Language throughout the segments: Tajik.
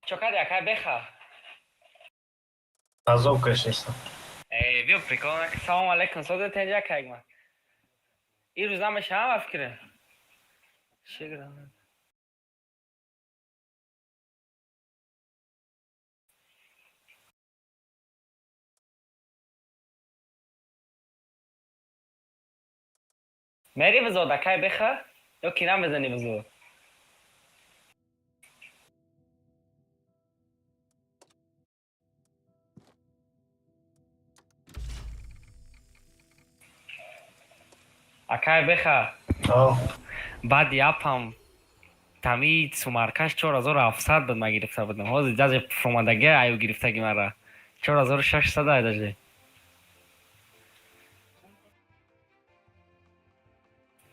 Чо кади, акай беха? Азоб кашистам. Э, биё, прикол нака. Салом алейкум, соза тенҷа кайгма. Ин рӯз намешавам, ба фикре. Чӣ гирам? Мери взод, акай беха? Ё ки намезани взод? Акай беха. О. Баъди апам тами сумаркаш 4700 буд, ман гирифта будам. Ҳозир даже фуромадаги аю гирифтаги мара. 4600 ай даже.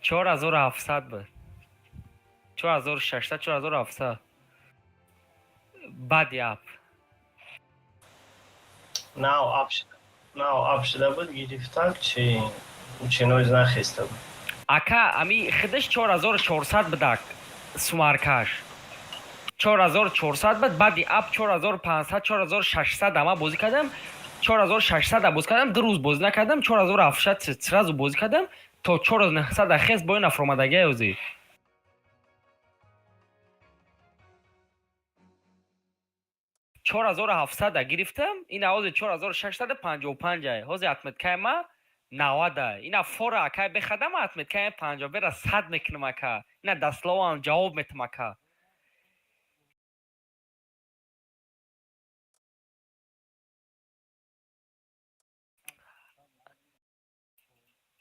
4700 буд. 4600, 4700. Баъди ап. Нав ап шуда. Нав ап шуда буд, гирифтак чи чиноиз нахеста буд. Ака, ами худаш 4400 будак сумаркаш. 4400 буд, баъди ап 4500, 4600 ама бозӣ кардам. 4600 бозӣ кардам, 2 рӯз бозӣ накардам, 4700 сразу бозӣ кардам, то 4900 хес бо ин афромадагия ӯзи. 4700 гирифтам, ина ҳозир 4655 ай. Ҳозир отметкаи ма 90 ай. Ина фора акай бехадам, отметкаи 50 бера 100 мекунам, ака. Ина дасловам ҷавоб метам, ака.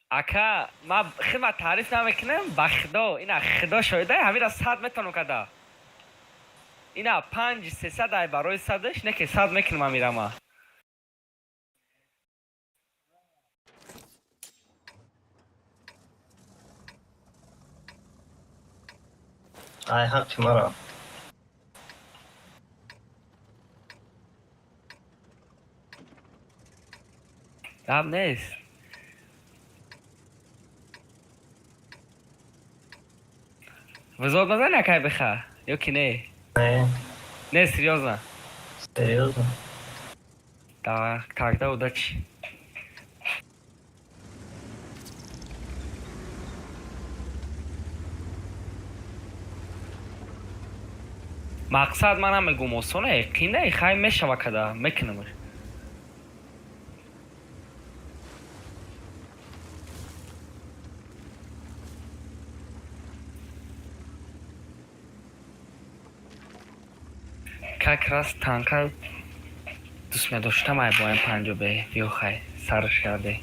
Ака, ма хидма таъриф намекунам, ба худо, ина худо шоҳида, ҳамира 100 метавонам када. Ина панҷ сесад ай барои садаш, не ки 100 мекунам амира ма. Ай ҳаққи мара. Гап нест. Взод назани, акай беха? Ё ки не? Не. Не, серьёзно. Серьёзно. Да, тогда удачи. Мақсад ман намегум осоне, қине, хай мешава када, мекунамаш. Как раз танка дӯст медоштам ай бо М50 бе, биё хай, сарш карде.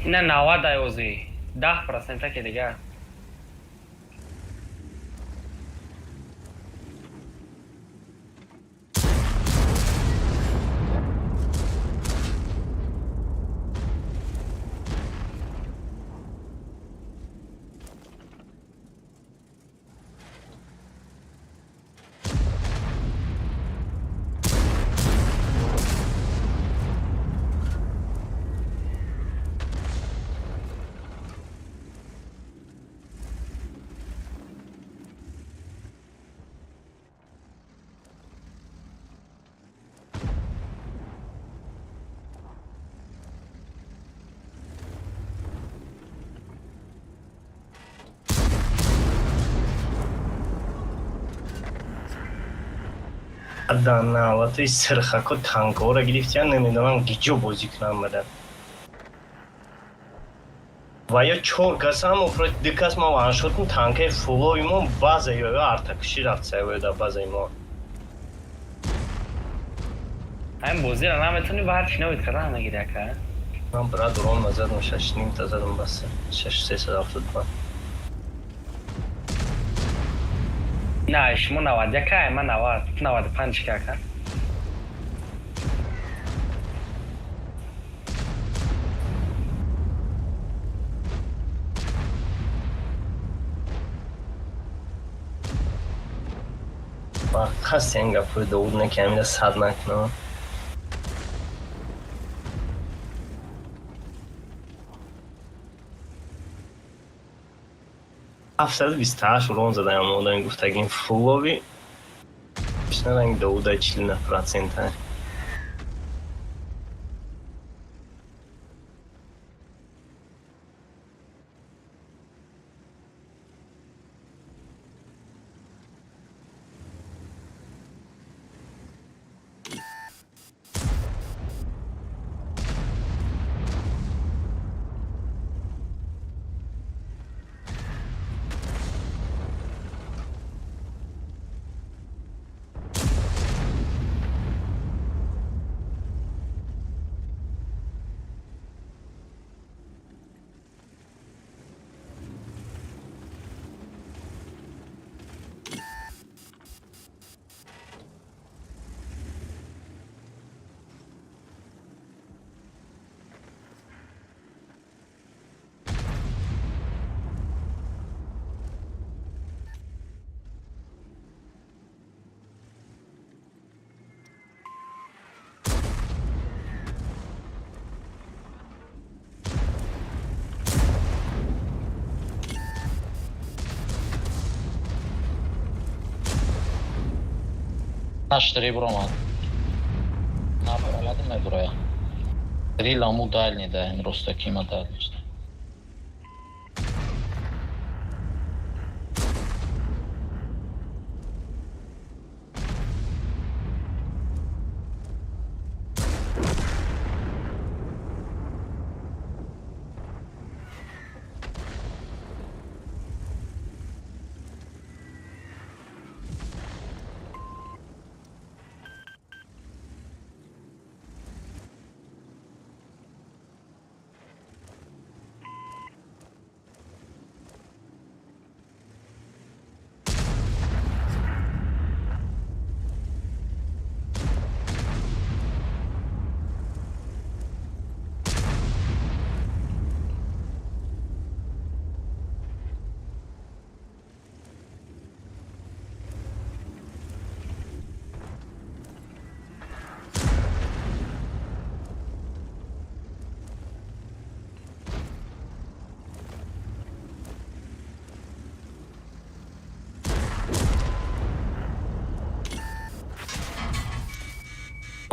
Ина 90 ай озӣ. 10% ки дигар. Да, наватои сирхако танкҳоро гирифтиян, намедонам гиҷо бозӣ кунам бада. Ва ё чор кас ҳамо против ду кас ма ваншотм, танкаи фулои мо база ё артакушӣ рафт савоё дар базаи мо. Ҳамин бозиро наметавонӣ ба ҳар чӣ навид кардан мегири, ака. Ман, брат, урон назадам, шаш нимта задам, бас, шаш 375. На, шумо 91 ай, ман 90, 95 ка, ака. Хасти ин гапҳои Довуд не, ки ҳамина сад накунам. 728 урон задаям, одами гуфтагин фулови ранг Довуда 49%. Аш-три бромад. На бромадим мебуроя. Три ламу дальний да, просто кима дальний.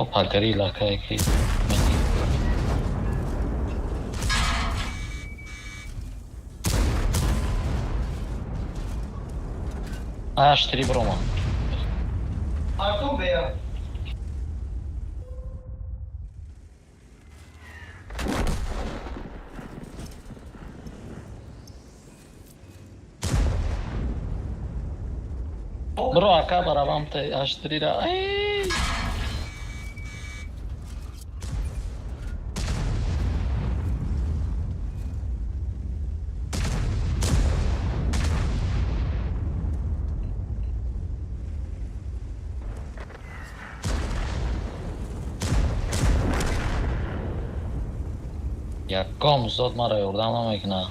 Опа, горилла какая. Аш три брома. Бро, ака баравам те аш три ра. Эй! Яком зод мара ёрдам намекунад.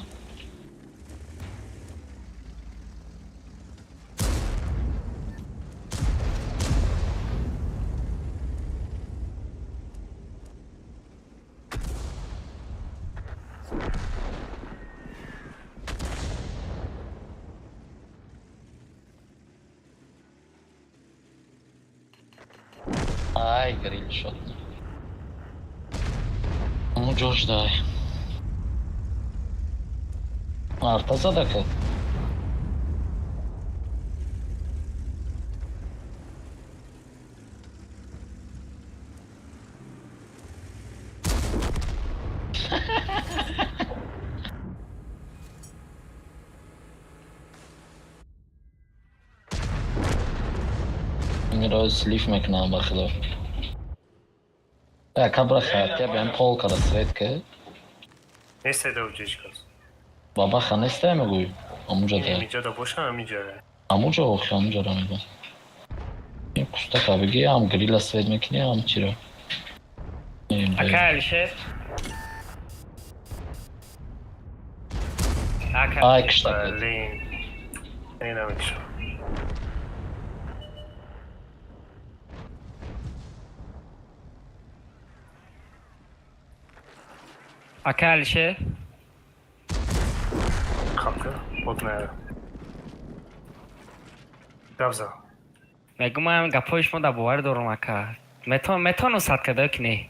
Ай, гриль шот. Ну, ҷош дай. Арта задака. Миро слив мекунам ба худо. Ака браха, тя бем полка да светка. Несте да уҷечкас. Бабаха несте мегӯй. Амуҷа да. Инҷа да боша, ҳамиҷа. Амуҷа охи, амуҷа ра мегӯ. Кустака бигӣ, ам грила свет мекунӣ, ам чиро. Ака Алишер. Ака. Ай, киштак. Блин. Инамекшо. Ака Алишер. Хапка, вот на. Гап зан. Мегӯм ман гапҳои шумо дар боварӣ дорам ака. Метавонам сад карда ки не?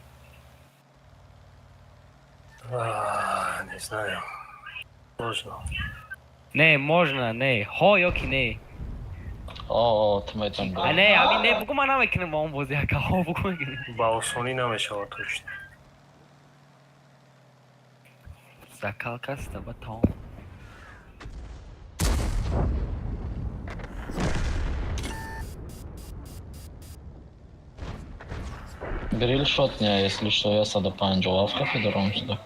А, не знаю. Можно. Не, можно, не. Ҳо ё ки не? О, ту метавонӣ. А не, ами не бугу ман намекунам ба он бозӣ ака. Ҳо бугу мекунам. Ба осонӣ намешавад точно. Закалка стаба тамом. Грил шотня, если что, я 157 кафе дором сюда.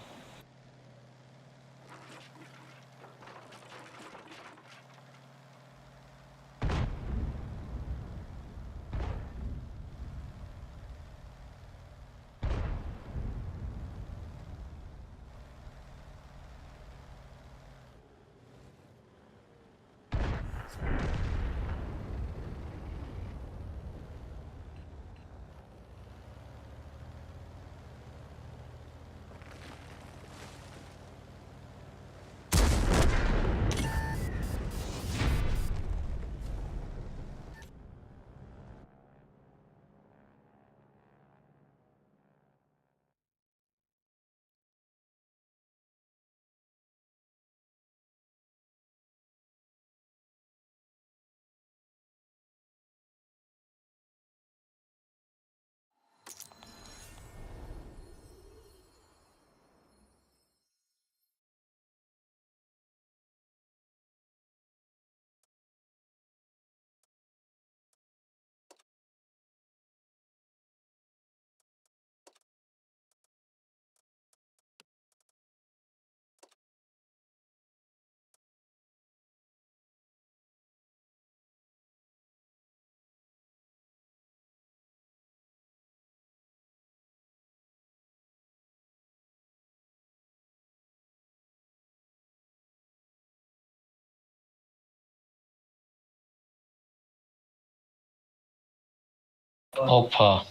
Опа.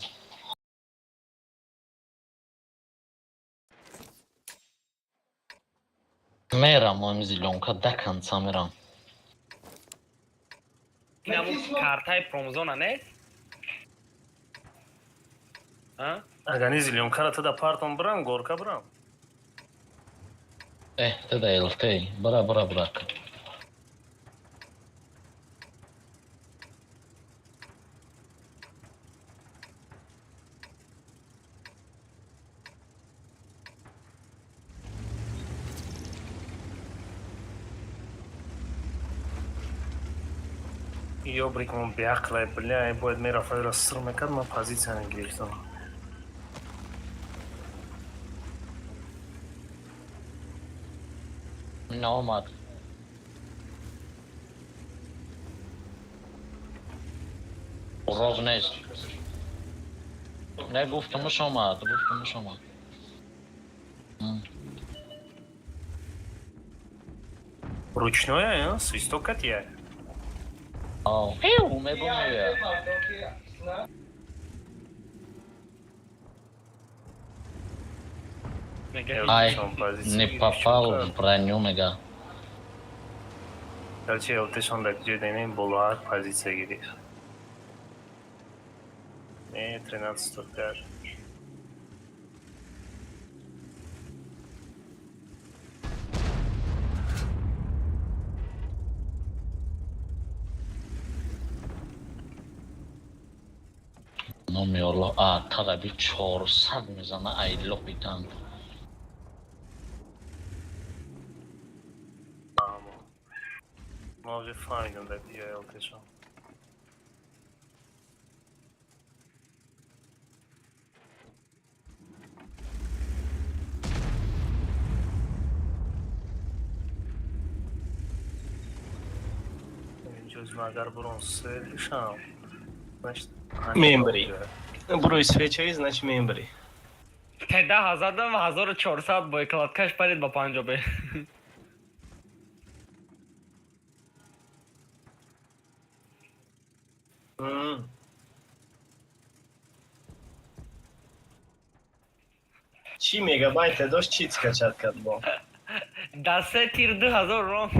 Мерам, ами зелёнка до конца мерам. Инаму картаи промзона нест? А? Агар ни зелёнкара ту да партон бирам, горка бирам. Ты да ЛТ. Бра, бра, бра. Ёбрикмон беақлай, бля, бояд мерафт, сир мекард, ман позитсия мегирифтам. Наомад. Ров нест. Не гуфтамаш омад, гуфтамаш омад. Ручное, свисток катия. Ау, мебумия. Ай, не попал в броню, мега. Короче, ЛТшон дар ҷои денем болоар позитсия гирифт. Не, 13.05. Номи Аллоҳ, а тараби 400 мезана, ай лоқи танк. Ма уже фаҳмидам дар ҷои ЛТшон. Агар бурон свет бишам, значит, мембри. Бурои свечаи, значит, мембри. Теда задам 1400, бо кладкаш парид ба панҷобе. Чӣ мегабайте дошт, чӣ скачать кард бо? Да се тир 2000 ром.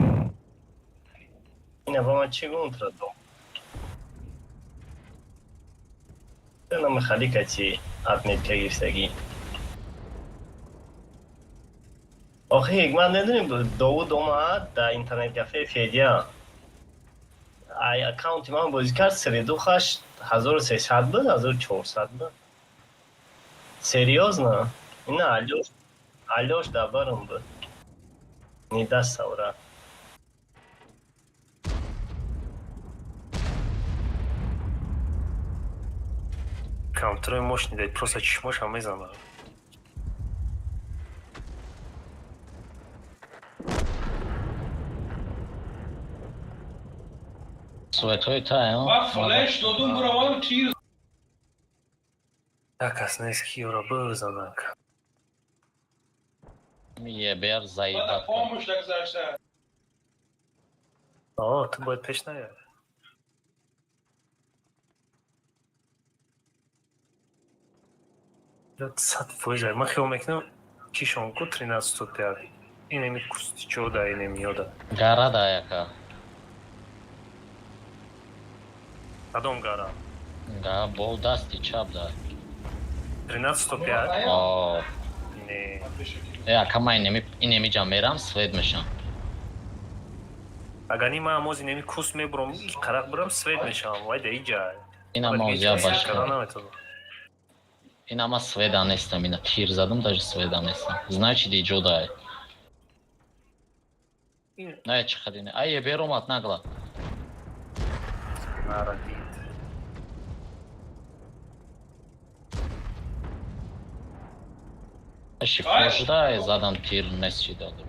Ина ба ман чӣ гунтра дом? Намехали кати отметка гирифтагӣ. Охи, ҳикмат, медонӣ, Довуд омад дар интернет-кафе Федя. Ай аккаунти ман бозӣ кард, средухаш 1300 буд, 1400 буд. Серьёзно? Ина Алёш, Алёш дар барам буд. Не даст савра. Компьютерои мощный дай, просто чишмошам мезанад. Светҳои та. Ва флеш додум, буравам тир. Як кас нест, ки ёро бизанад. Ебер Бада заебат. хомӯш нагузашта. О, ту бояд пеш наёй. 100%. Ман хиёл мекунам, кишон ку 13 5 инеми кустичода, инеми ёда. Гара да яка. Кадом гара? Га бо дасти чап да. 13 5. О, Не. э ака, ман инеми ҷа мерам, свет мешам. Агар ни ман амоз инеми куст мебурам, қарақ бурам, свет мешавам, вай да иҷа. Ина мавзия башка. Наметавонам. Ина ма сведа нестам, ина тир задам, даже сведа нестам. Значит, иҷо да. Не, чӣ хадине. Ай ебер омад нагла. Нара дид. Шифошда задам, тир нест, чи дадам.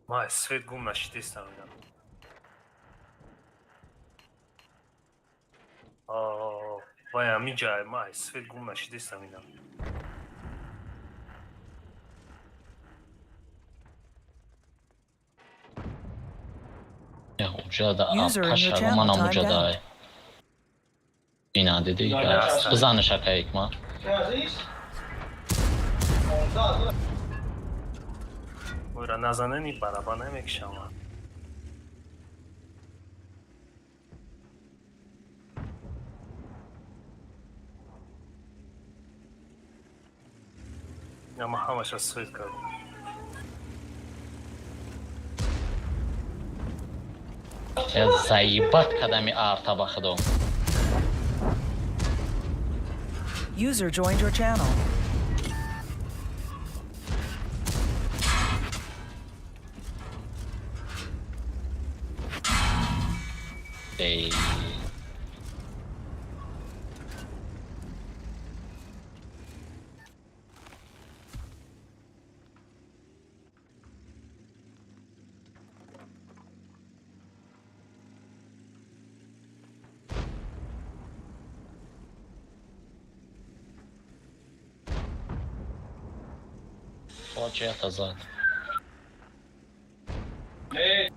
Ма свет гум нашидистам ина. Вай амиҷа, ма свет гум нашидистам ина. Я уҷа да. User in your паша channel манам timed уҷа да. out. Ина диди. Да. Бизанаш, ака Ҳикмат. Ойра назанени бараба намекишам. Ама ҳамаша свет кардам. Я заебат кадами арта, ба худо. User joined your channel. Эй. Фоҷиата зад. Не.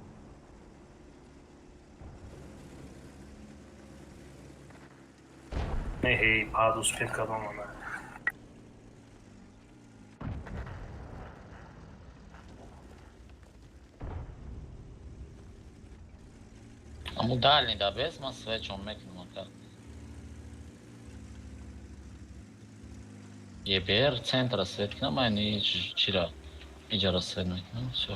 Не, ҳей, баъд успел кардам ана. Аму дальний да без, ман свечон мекунам, ака. ЕБР центра свет кунам, ай ни чира. Иҷара свет мекунам, всё.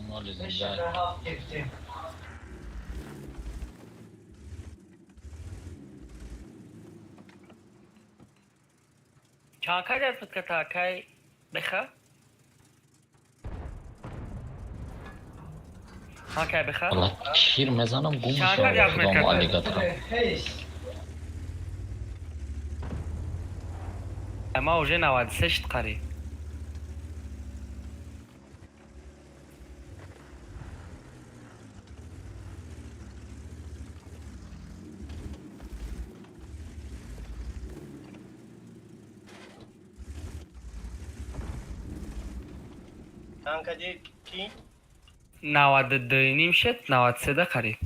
Моли зинда. Чанд кай дарс ката кай беха? Ҳа, кай беха? Валла, тир мезанам, гум Чанд кай мешавам, дарс худо мекард? аллигатора. Ма уже 93 шид қариб. Чанд кади ки? 92,5 шид, 93 да қариб.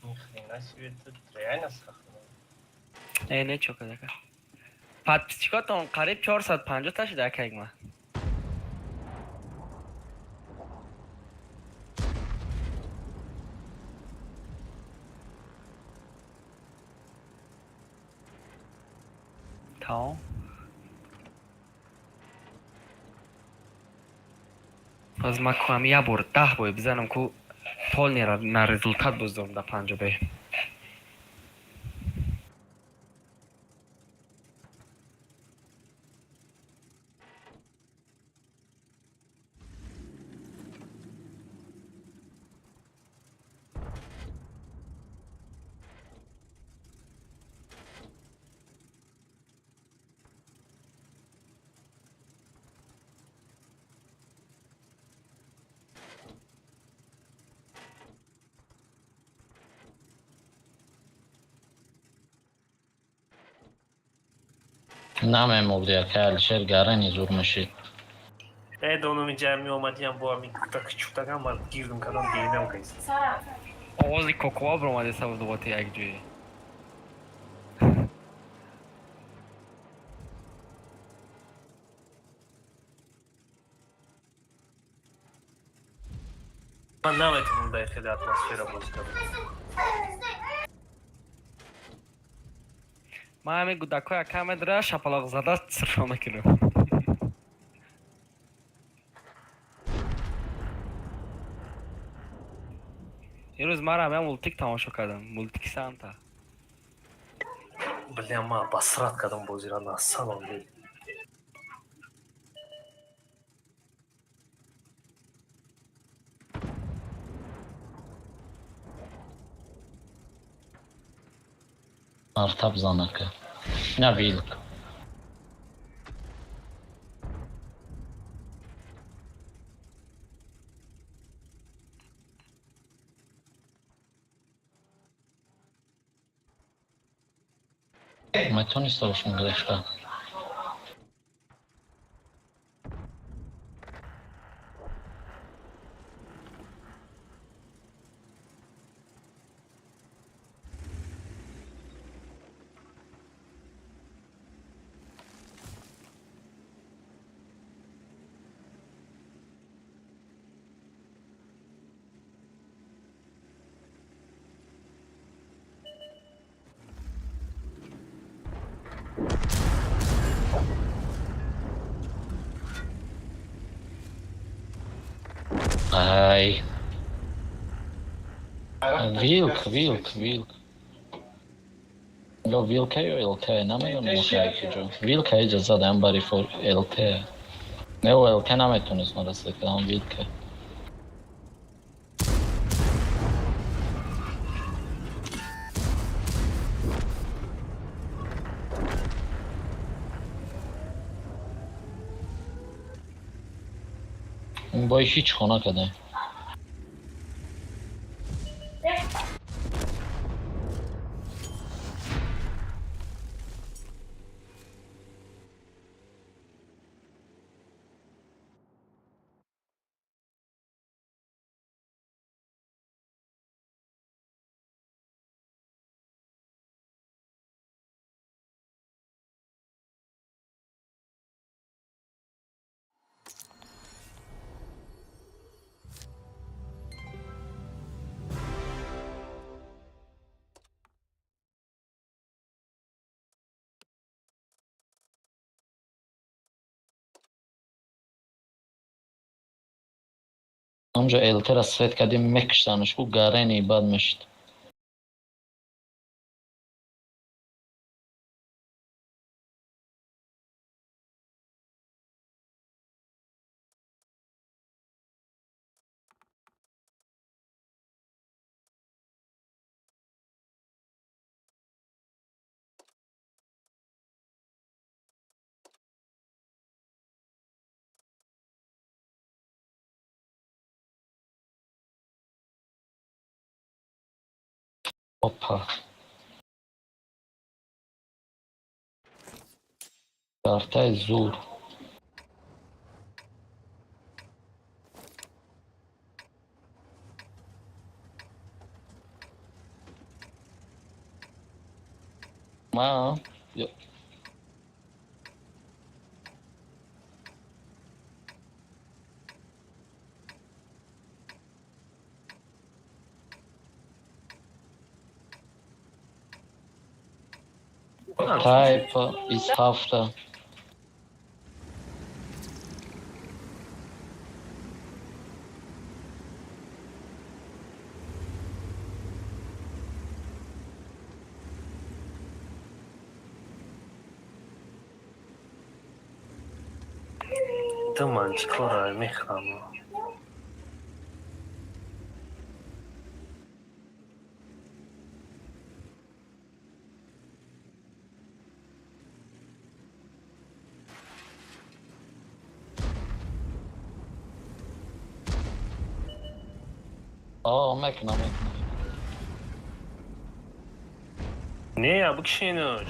Ни хрена себе, тут реально сахно. Э, не чо кадака. Подписчикотон қариб 450 та шида ака ма. Тамом. Боз ма кӯам як бор 10 бой бизанам ку полный на результат боздорам да панҷобе. Намемурди ака Алишер, гарани зур мешид. Э, донум инҷа меомадиам бо ҳамин кутак чутакам ман гирдум кардам гиринам кайс. Овози кокова баромаде савдоти як ҷое. Ман наметавонам дар хеле атмосфера бозӣ кардам. Ман ҳамин гудакҳои ака медора шапалоқ зада сирфо мекунам. Имрӯз ман ҳам мультик тамошо кардам. Мультик Санта. Бля, ман басрат кардам бозиро на самом деле. Артаб зан ака. На вилк. Метониста бошам гузашта. Ай. Вилк, вилк, вилк. Ё вилка ё ЛТ, намедонам охир ки ҷо. Вилка иҷа задам бари фор ЛТ. Не, о ЛТ наметонист нарасид кардам вилка. Бой ҳеҷ хона кардем. Ҳамҷо ЛТ-ра свет кардем, мекиштанаш ку гарени бад мешид. Опа. Картаи зур. Ма Type 27. Ду мантикора мехӯрам. О, мекунам, мекунам. Не, а бикшинаш.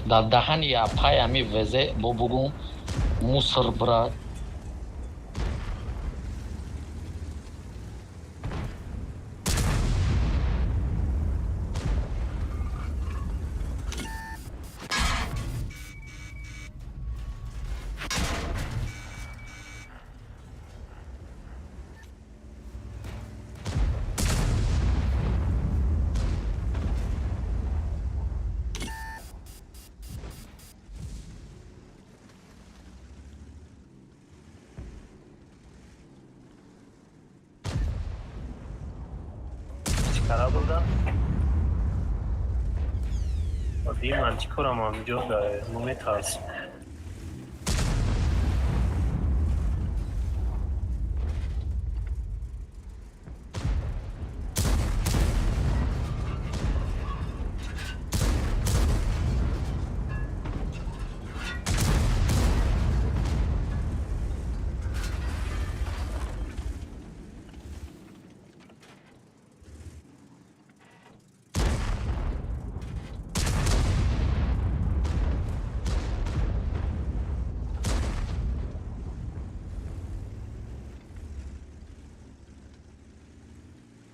Дар даҳани апай ами везе бо бугум мусор брат. Чикара бурда? Оди мантикорам ҳаминҷо мо метарсим.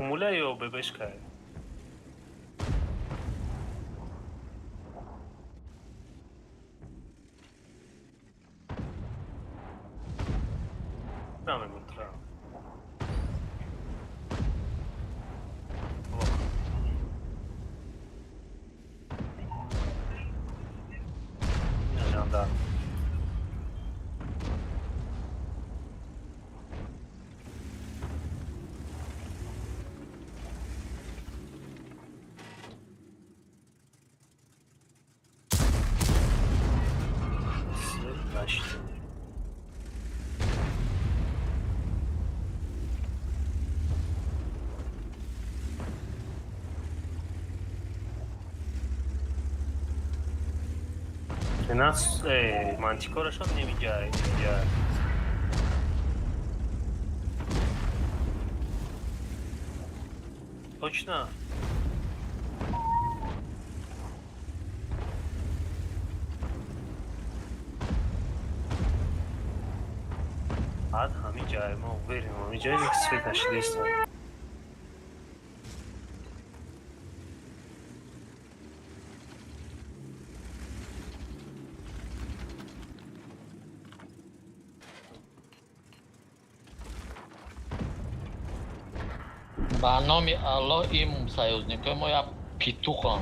Муля ё бебешка? Намемонтра. Жандарм. Мантикорашон немиҷай, немиҷай. Точно? Баъд ҳамин ҷай мо уверен, ҳамин ҷай свет нашидааст. Ба номи Аллоҳ, ин союзникои мо як петухам.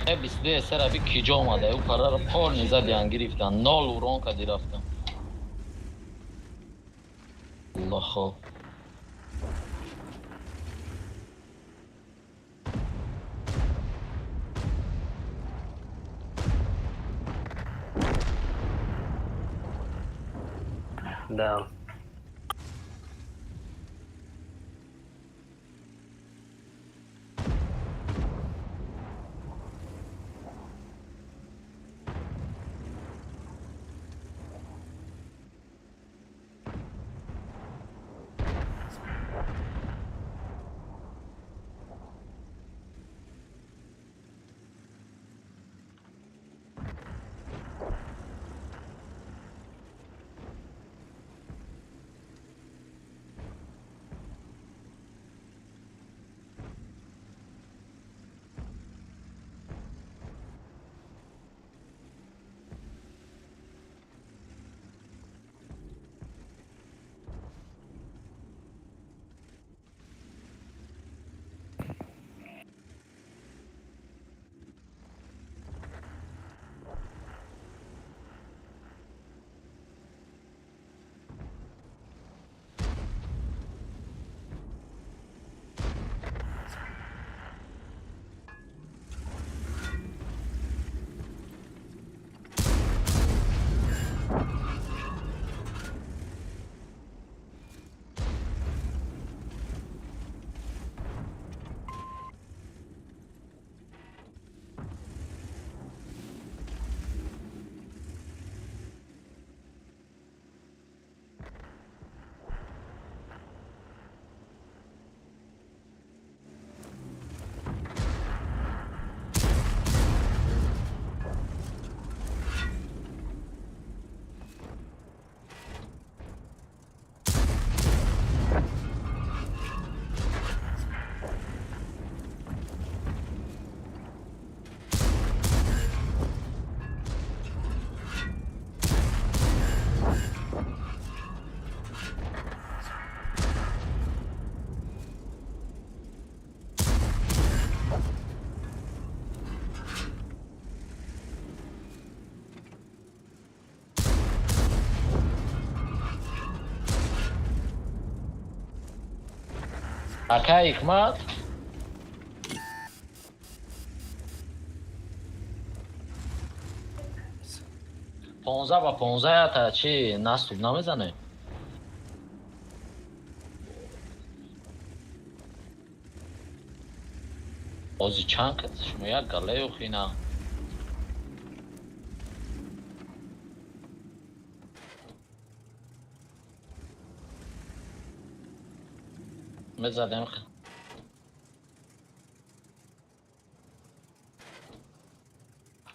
22 сараби киҷо омада, ӯ параро полни задиан гирифтан, нол урон кади рафтан. Аллоҳо. Да. Ака Ҳикмат. 15 ба 15 ята чи наступ намезане? Бози чанд кас шумо як галею хина. Мезадем.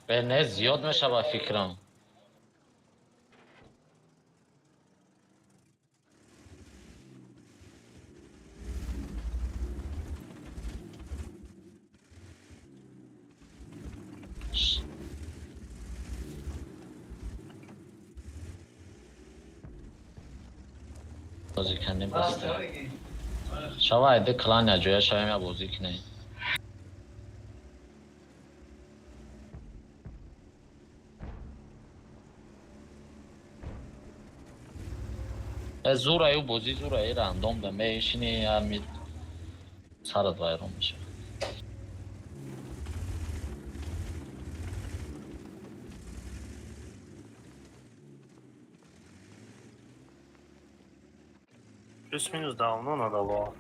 Бе не зиёд мешава фикрам. Бозӣ кардем баста. Шава айди клан я ҷоя шавем я бозӣ кунем. Э зураю бозӣ зураи рандом да мешини ами сарат вайрон мешавад. Плюс-минус давно надало.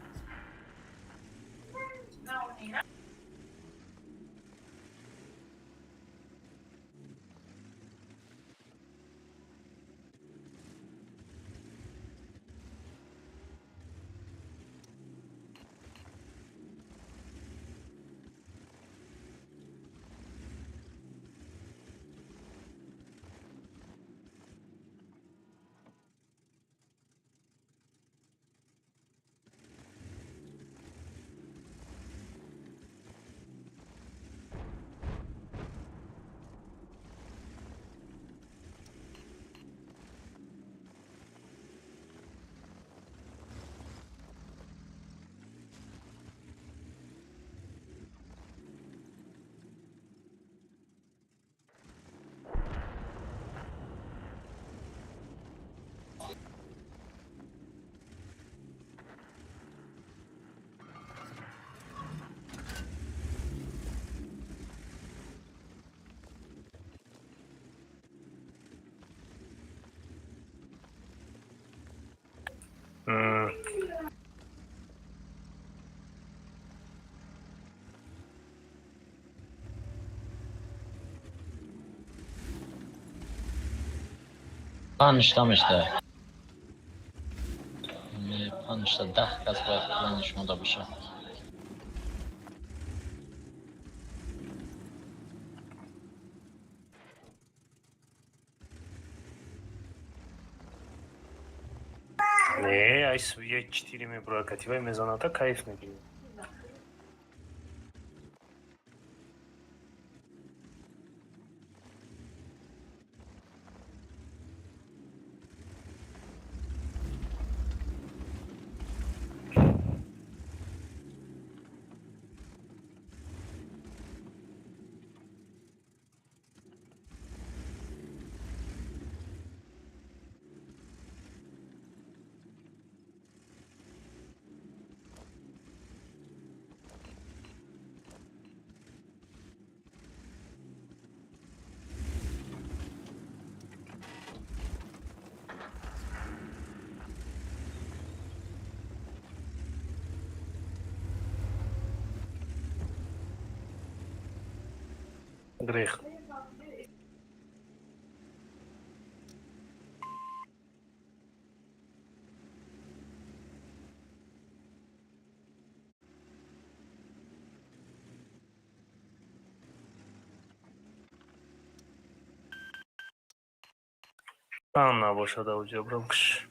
Панҷта мешта. Панҷта 10 кас бояд клани шумода бошад. Не, ай я 4 меброя кативай мезаната кайф мегирем. Грех. Пан набошад ауҷо бромкш.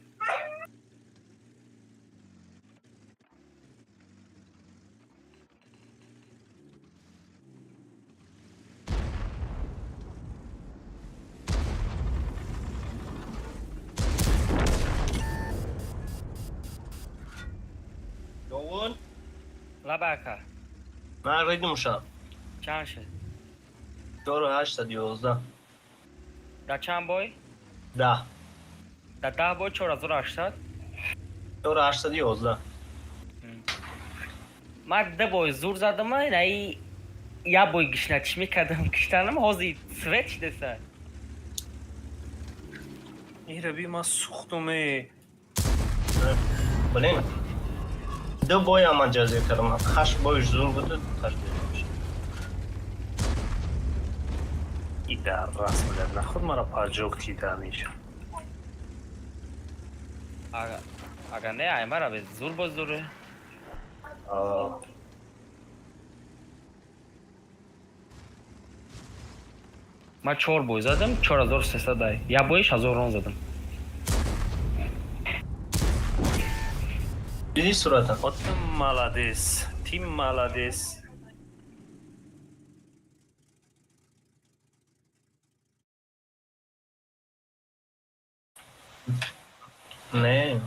Довуд? Лаба ака. Ман ридум шав. Чанд шуд? 4811. Дар чанд бой? 10. Дар 10 бой 4800? 4811. Ман ду бой зур задам, инаи як бой гишначишмӣ кардам, киштанам, ҳозир свет шидеса. Ира би, ман сӯхтуме. Блин. Ду боя ман ҷазир кардам. Ҳашт боиш зур буду, таш бедор. И дар раст блядь, нахуд мара поджог тида меша. Ага, не, ай мара без зур боз зуре. А. Ман чор бой задам, 4300 ай. Як боиш 1000 рон задам. Диди сурата? Вот ты молодец, ты молодец. Не.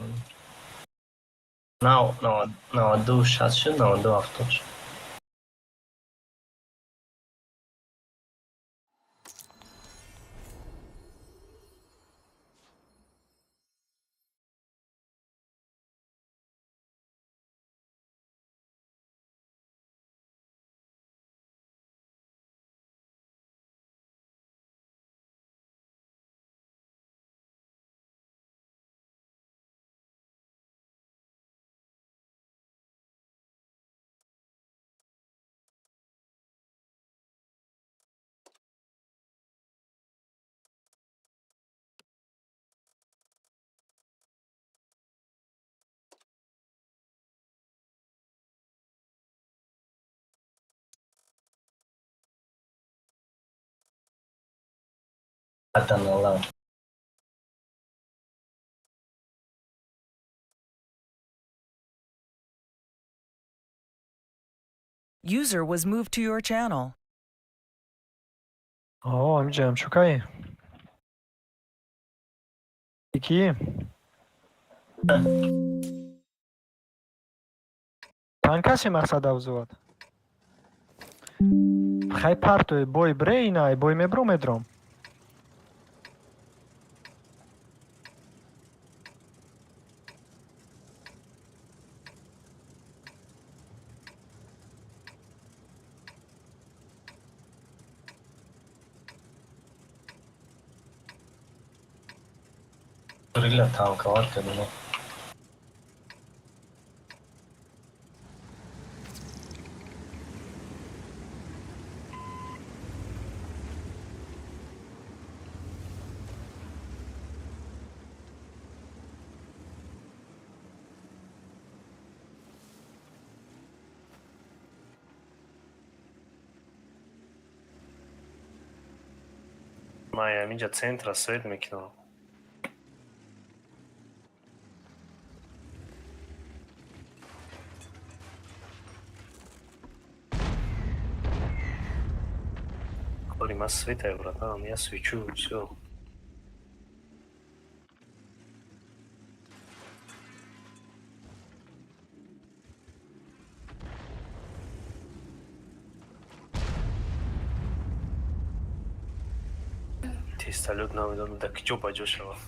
92 60 шуд, 92 70 шуд. Атаналам. User was moved to your channel. О, амиҷам, чукаи? Ки? Чанд каси мақсад авзувад? Хай партои бой бре инай, бой мебру медром. Рила танковар кардем. Ман ҳаминҷа центра свет мекунам. Кори ман светае, братан, я свечу, всё. Тесталёт намедонам дар киҷо ба ҷо шавад.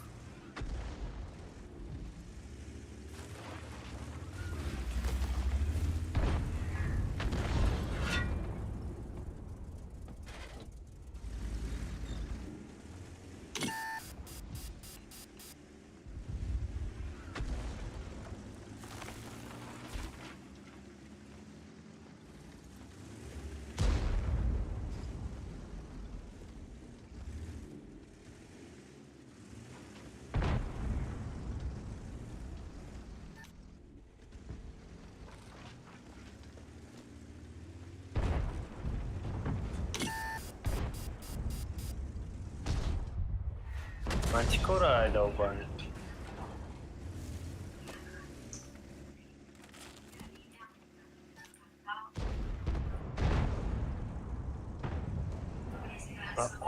Ман чӣ кора айдобан?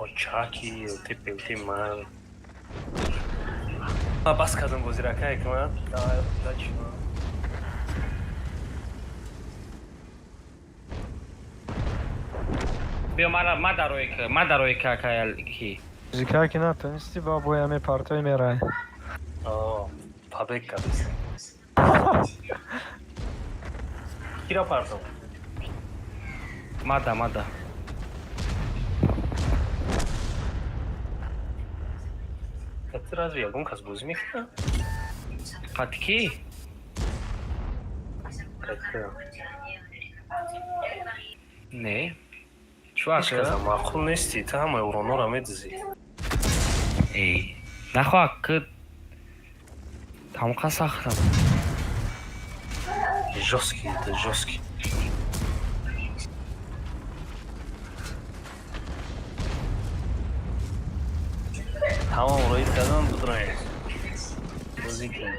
Очаки, типи ман. Ман бас кардам бозира, кай кунам? Давай, удачи. Биё мара ма дарои ка, ма дарои ка каял ки. Зика ки натонисти, ба боя мепартои мерай. О, побег кардест. Кира партом? Мада, мада. Ты разве ягон кас бозӣ мекунад? Қати кӣ? Кати. Не. Чӯ Ҳеч ака? каса маъқул нестӣ, ту ҳамаи уронҳоро медизӣ. Эй. Нахоҳ ки тамоқа сахтам. Жёсткий, это жёсткий. Тамом, роид кардан, бидроем. Бозӣ кунем.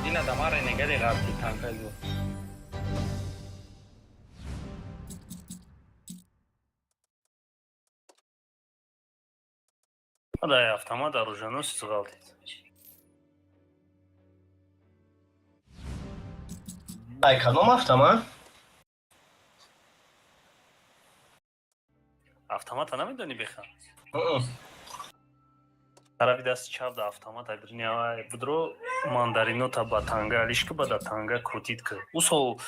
Ина дамара негади ғарти танкайзу. Дай автомат, оруженосец ғалтид. Ай, кадом автомат? Автомата намедонӣ, беха? Мм. Тарафи дасти чап да автомат айбирни авай будро, мандаринота ба танга алиш ки, ба да танга крутить ки. Ӯ сол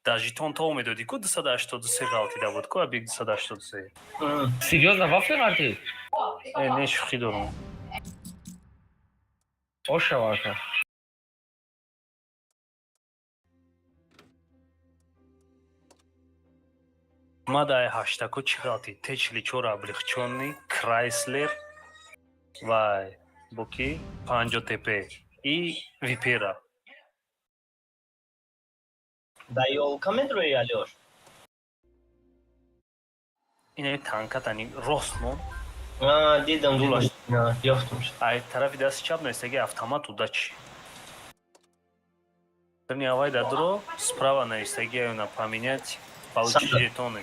да жетон то медодӣ ку, 283 ғалтида буд ку, объект 283. Серьёзно, вафли ғарти? Э, не, шӯхӣ дорам. Ошава, ака. Ма дай ҳаштако чӣ ғалтид? Т-44 облегчённый, Крайслер, вай, боки 50 ТП и Випера. Да ёлка медрои, Алёш? Ина танкатани рост мон. А, дидам, дидам. Дулаш. На, ёфтум. Ай тарафи дасти чап навистаги автомат удачи. Дрни авай да дро, справа навистаги аюна поменять, получить Сада. жетоны.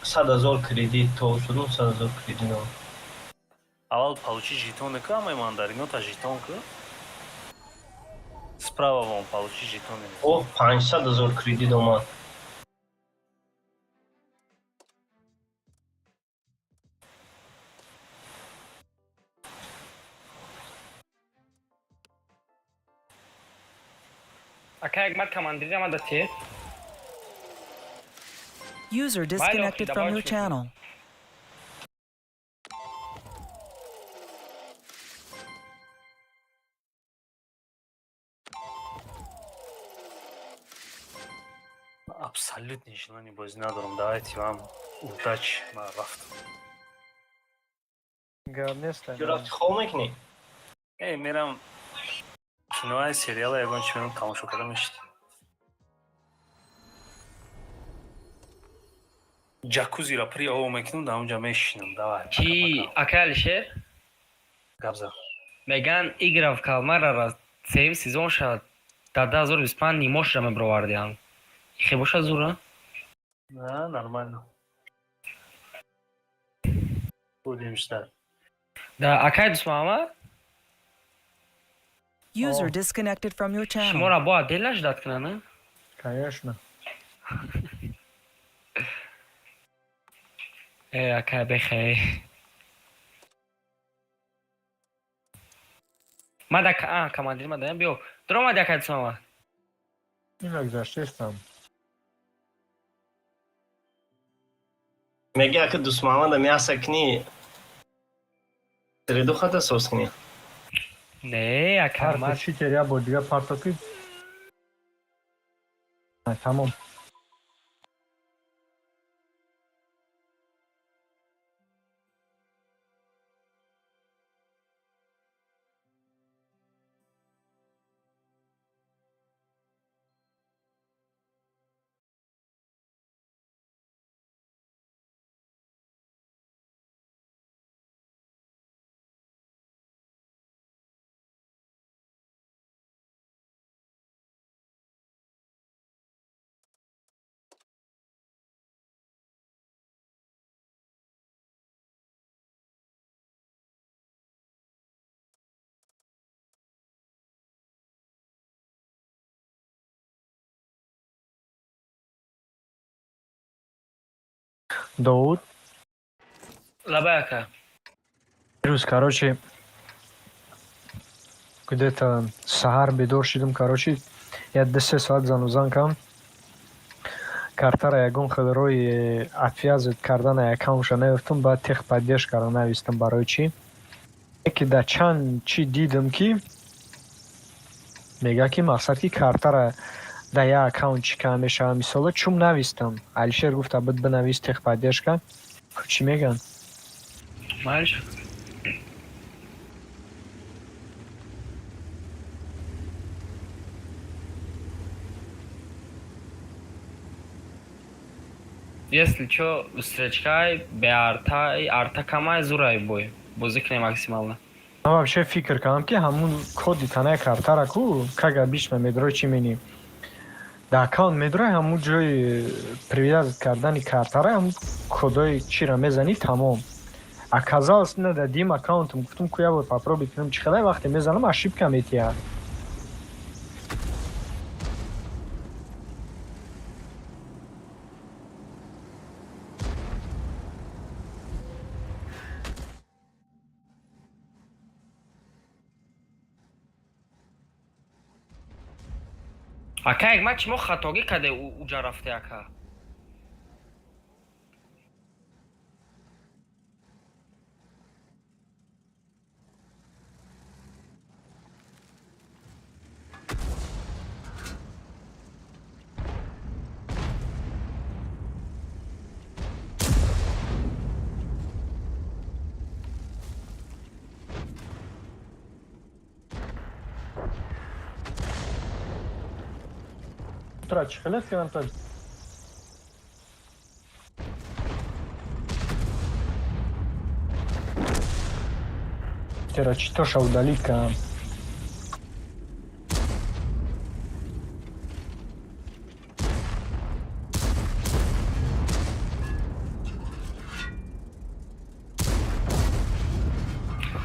100 000 кредит то шуд, 100 000 кредит. Но. Аввал получить жетоны ку, ҳамаи мандаринота жетон ку. Справа вон получить жетоны. О, 500 000 кредит омад. Ака, як мар командири ама да те. User disconnected from your channel. Абсолютно желание бозӣ надорам. Давайте вам удачи. Ман рафтам. Гап нест. Ё рафти хоб мекунӣ? Э, мерам кинои, сериала ягон чи мерам тамошо карда мешид. Ҷакузиро при ово мекунам, дар онҷа мешинам. Давай. Чӣ, акай Алишер? Гап зад. Меган «Игра в калмара» сеюм сезон шад, дар 2025 нимошра мебировардиам. Хе боша зура? На, нормально. Будем ждать. Да, акай Дусмаҳамад? User disconnected from your channel. Шуморо бояд дел ждать кунанд, а? Конечно. Э, акай, бехе. Ма да а, командир ма даям, биё. Дуромади, акай Дусмаҳамад. Ина гузаштестам. Меги, ака Дусмаҳамада мяса кунӣ, среду хата сос кунӣ. Не, ака, ма Парто читер я бор дига парто ки. Тамом. Довуд. Лабай, ака. Рӯз, короче, где-то саҳар бедор шидам, короче, я 2-3 соат занузан кам. Картара ягон хел роҳи отвязать кардана аккаунтша наёфтам, баъд техподдержкаро навистам. Барои чӣ? Яке да чанд чӣ дидам, ки мега, ки мақсад, ки картара да як аккаунт чӣ кам мешавад. Мисола чум навистам. Алишер гуфта буд, бинавис техподдержка. Чӣ мегӯянд? Майлиш. Если чё, встречкай, беартай, арта камай, зурай бой. Бозӣ кунем максимально. Ман вообще фикр кардам, ки ҳамун коди танаи картара ку, как обычно, медрои чӣ менӣ? Дар аккаунт медрои, ҳамун ҷои привязать кардани картара, ҳамун кодои чиро мезанӣ, тамом. Оказалось, на дадим аккаунтам, гуфтам ку як бор попробуй кунам чӣ хелай. Вақте мезанам, ошибка метиҳад. Ака, як матч мо хатогӣ карде, уҷа рафте, ака. Тра чӣ хеле кардам та. Тера читоша удалить кардам.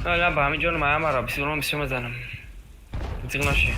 На, ба ҳамин ҷони маямаро бисёрон бисёр мезанам. Зиқ наши.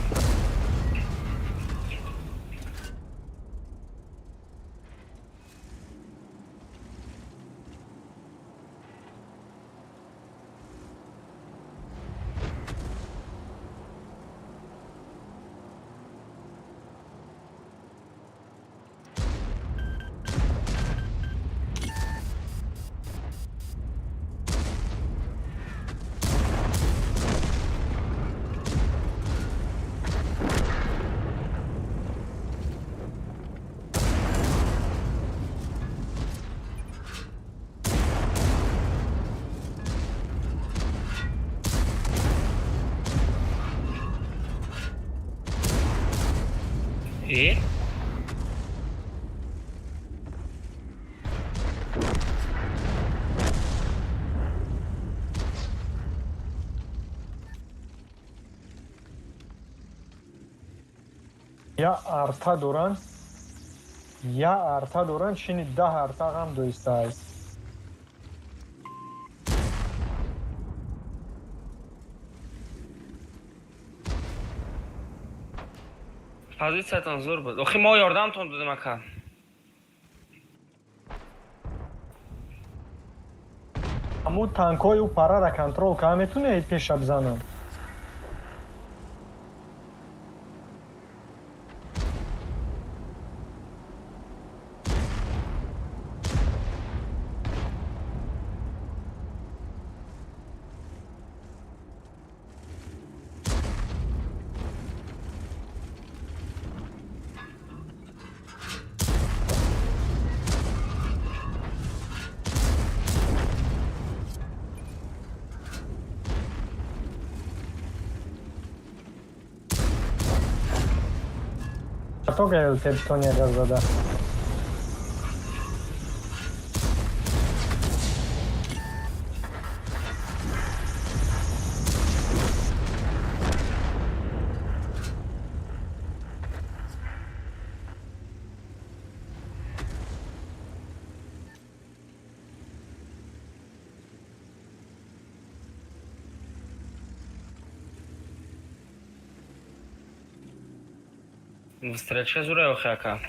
Э? Я арта доран, я арта доран, чини 10 арта ғам доистааст. Позициятон зур буд. Охи, мо ёрдамтон додем, ака. Ҳамун танкҳои ӯ парара контрол карда метунед, пеша бизанам. Тога Тония газ зада. Встреча зура, охи, ака.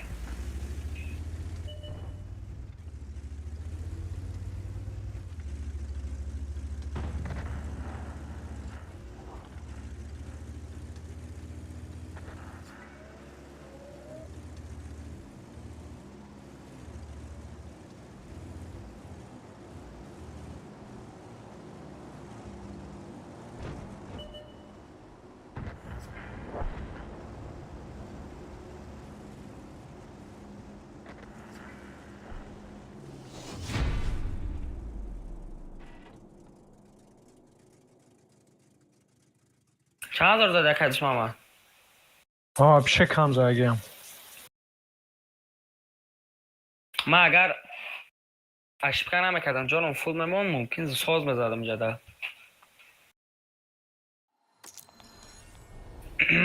Чанд ҳазор зада, ака Дусмамад? Вообще кам задагиам. Ман агар ошибка намекардам, ҷоном фул мемон, мумкин соз мезадам ҷада.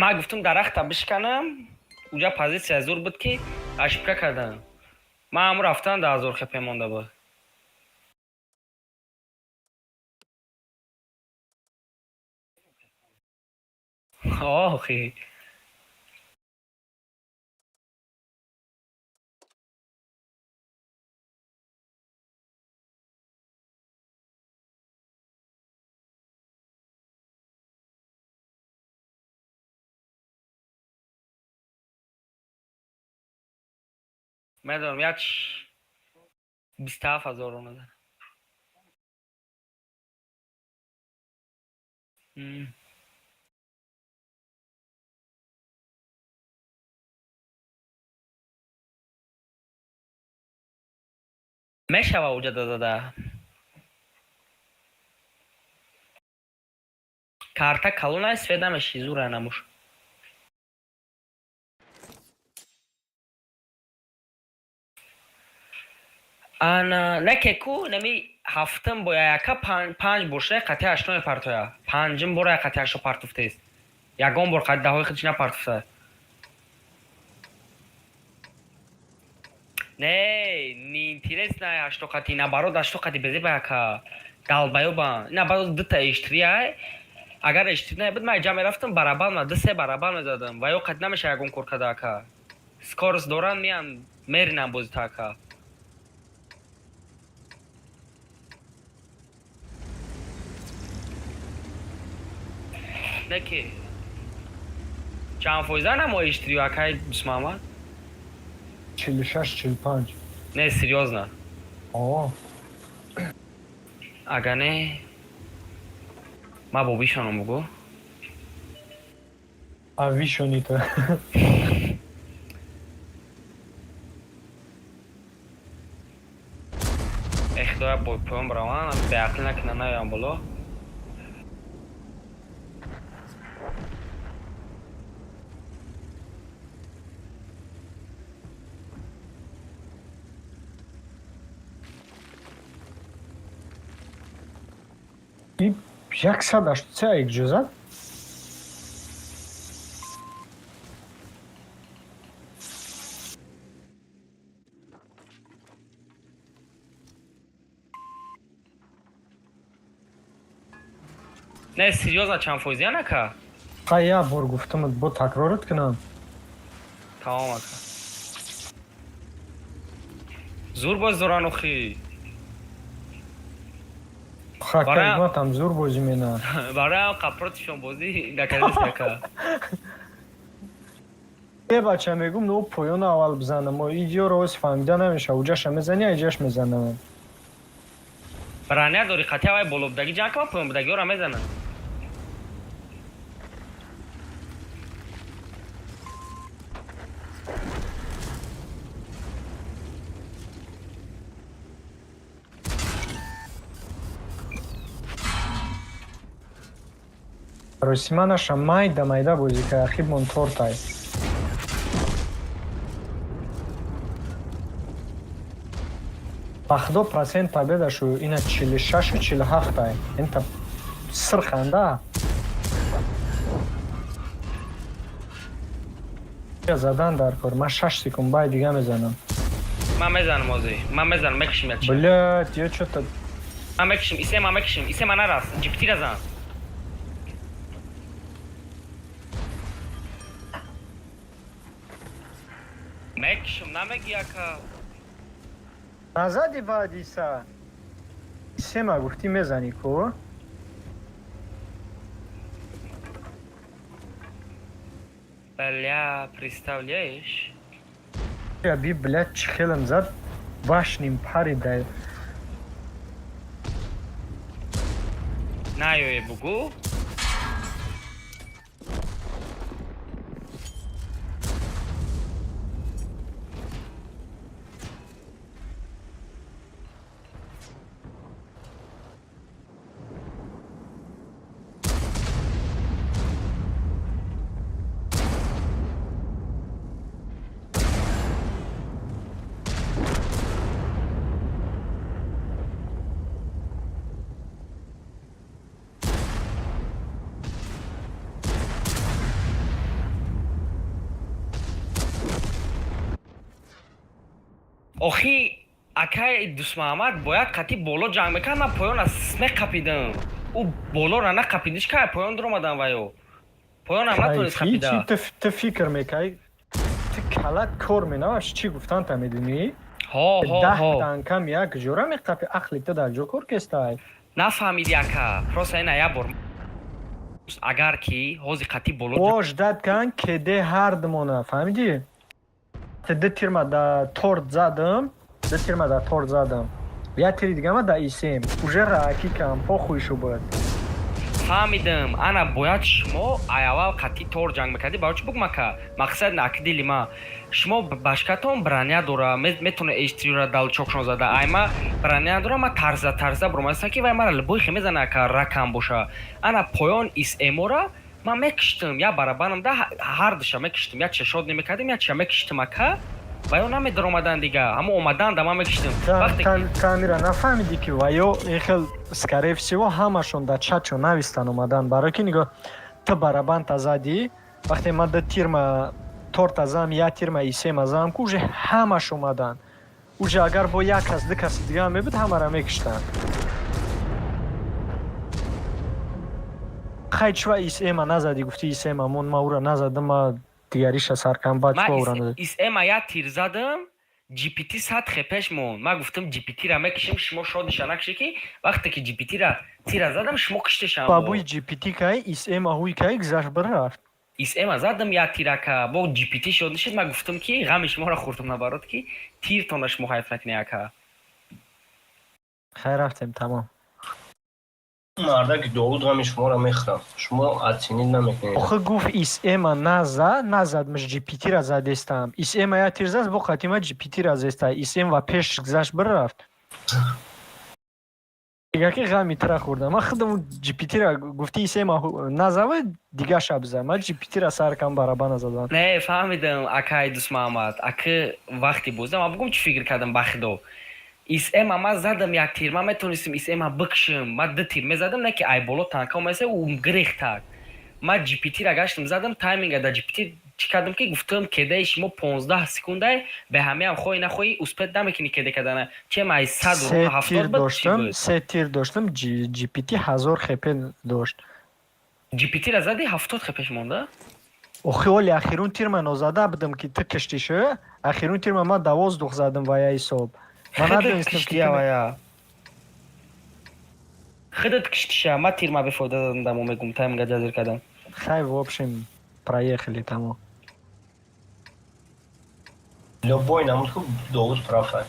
Ман гуфтам, дарахта бишканам, уҷа позитсия зур буд, ки ошибка кардам. Ман ҳамун рафтан 10 000 хп монда буд. Охи. Медонам, як 27 000 омада. Мешава уҷа дадада. Карта калонай, свет намеши, зура намуш. Ана неке ку нами ҳафтум бо яка панҷ бор шуда, қати ҳаштум мепартоя. Панҷум бора қати ҳаштум партуфтест. Ягон бор қати даҳои худш напартуфта. Не, неинтересно ҳашто қати, наоборот, ҳашто қати безеба, яка. Долбоёба. Наоборот, дута эштри ай. Агар эштри набуд, ман ҷа мерафтам барабан, ма ду се барабан мезадам. Ва ё қати намеша ягон кор када, ака. Скорость доран, меян меринам бозита, ака. Не ки чанд фоиза намоиш трио, акай Дусмамад? 46, 45. Не, серьёзно? О. Ага, не, ма бо бишонам, бугӯ. А вишонита. Э, худоя, бо поён бараван, беақл накунам, наёям боло. 183 якҷо зад. Не, серьёзно, чанд фоизия, ака? Ха, як бор гуфтам, бо такрорат кунам. Тамом, ака. Зур боз доран охи. Ха, ҳикматам зур бозӣ мена. Барои қа протившон бозӣ накардист, ака. Е, бача, мегум, но поёна аввал бизанам. Идиёро оз фаҳмида намеша. Уҷаша мезани, иҷаш мезанам. Броня дори, қатъи аввал болобудагӣ ҷанг кама, поёнбудагиҳоро мезанам. Рости, манаша майда майда бозӣ кард, ахибмон тортай. Ба худо, процент победашу ина 46-у 47-ай. Инта сирханда. Задан дар кор. Ман 6 секунд баъд дига мезанам. Ман мезанам ҳозир. Ман мезанам, мекушим як чи. Блядь, я чё-то Ман мекушим, исе ман мекушим, исе ман нарас. ГПТ-ра зан. Мекушим, намеги, ака. Назади баъд иса. Сема гуфтӣ, мезанӣ ку? Бля, представляешь? Би, блядь, чӣ хелам зад, башним парида. Наёе, бугу. Охи, акай Дусмаҳамад бояд қатъи боло ҷанг мекард, ман поён аз меқапидам. Ӯ болоро нақапидиш, кай поён дуромадан ваё. Поёнам натонист Кайфи чӣ? қапида. Ту фикр мекаи, ту калат кор менаваш, чӣ гуфтан та медунӣ? Ҳо, ҳо. 10 Ҳо. танкам як ҷора меқапи, ақли ту дар ҷо кор кестай. Нафаҳмиди, ака. Просто ина як бор агар ки ҳози қатъи боло Бош дад кан кеде ҳардмона, фаҳмидӣ? Ду тирма да торт задам, ду тирма да торт задам, як тири дигама да исем, уже раки кам похуй шу буд. Фаҳмидам. Ана, бояд шумо аввал қатъи тор ҷанг мекардӣ. Барои чӣ бугум, ака? Мақсад наки дили ма. Шумо башкатон броня дора, метавона эштрира далчокшон зада. Ай ма броня дора, ма тарза тарза буромастам, ки вай мара либои хе мезана, ака, ракам боша. Ана, поён исэмора ман мекиштам, як барабанам да ҳардуша мекиштам, як чашод намекардем, як ча мекиштам, ака. Ва ё намедаромадан дига. Ҳамо омадан да ман мекиштам. Вақте ки Камира нафаҳмидӣ, ки ва ё ин хел, скорее всего, ҳамашон дар чатшо навистан омадан, барои ки нигоҳ, ту барабанта задӣ, вақте ман ду тирма торта зам, як тирма исема зам ку, уже ҳамаш омадан. Уже агар бо як кас, ду каси дига мебуд, ҳамаро мекиштанд. Хай, чува исема назадӣ? Гуфтӣ исема мон, ма ура назадам, ма дигариша саркам, баъд чува ура Ман назадӣ? исэма як тир задам, GPT 100 хпш монд. Ман гуфтам, GPT-ра мекишем, шумо шодиша накише, ки вақте ки GPT-ра тира задам, шумо киштешам. Бабуи GPT кай исема ҳуй кай гузашт, бирафт. исэма задам як тирака, бо GPT шод нишид. Ман гуфтам, ки ғами шуморо хӯрдам, наоборот, ки тиртона шумо ҳайф накунӣ, ака. Хай, рафтем, тамом. Мардаки Довуд ғами шуморо мехӯрам, шумо оценить намекунед. Охи, гуфт исема наза, назадмш, GPT-ра задестам. Исема як тир зад, бо қатима GPT-ра зеста. Исем ва пеш гузашт, бирафт. Дига ки ғами тира хӯрдам. Ман худам GPT-ра гуфти исема назава, дига шаб зад. Ман GPT-ра сар кам барабана задам. Не, фаҳмидам, акаи Дусмаҳамад. Аки, вақти бозда ман бугум, чӣ фикр кардам, ба худо. ИСМ ма задам як тир, ман метонистим ИСМ бикшим. Ма ду тир мезадам, не ки ай боло танка омаеса, ӯ гирехтак. Ма GPT-ра гаштам, задам тайминга да GPT чӣ кардам, ки гуфтам, кедаи шумо 15 секундай, бе ҳамеам хоҳӣ нахоҳӣ успеть намекунӣ кеде кардана. Чем ай сад Се тир ҳафтод буд, чӣ доштам, буд? се тир доштам, GPT 1000 ХП дошт. GPT-ра зади, 70 хпш монда. Охи, оли ахирун тир ман нозада будам, ки ту киштӣ шу. Ахирун тир ман 12 задам ва я ҳисоб. Ман Худат надонистам, ки киштия вая. Худат киштиша, ма тир ма бефоида задам, дамо мегум тайминга ҷазир кардам. Хай, в общем, проехали тамо. Любой намуд ку, Довуд прав ай.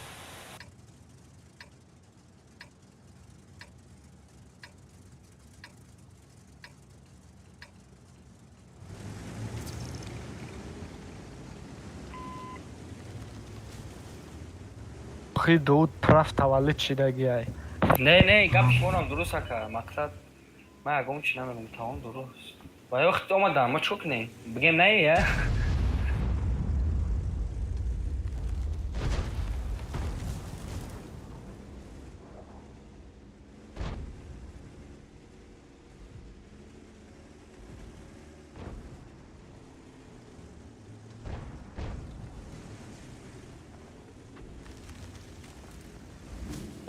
Охи, Довуд прав таваллуд шидаги ай. Не, не, гапи шуморам дуруст, ака. Мақсад, ман ягон чи намегум, тамом, дуруст. Ва ё хит омадам, ма чӯ кунем? Бигем не, я?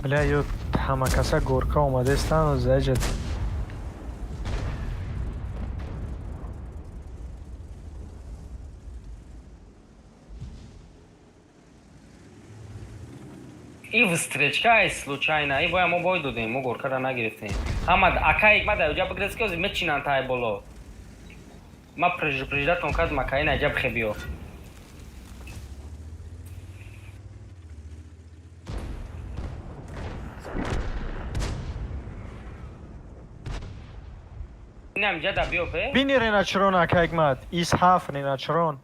Бля, ё ҳама каса горка омадестан заҷат. И встречка ай случайно, и боя мо бой додем, мо горкара нагирифтем. Ҳама ака ма дар ҷа бигрез, ки ҳозир мечинанд тай боло. Ма предупреждатон кардам, ака, ина ҷа бихе биё. Инам ҷа да биё бе. Бини реначрон, ака Ҳикмат, ис ҳафт реначрон.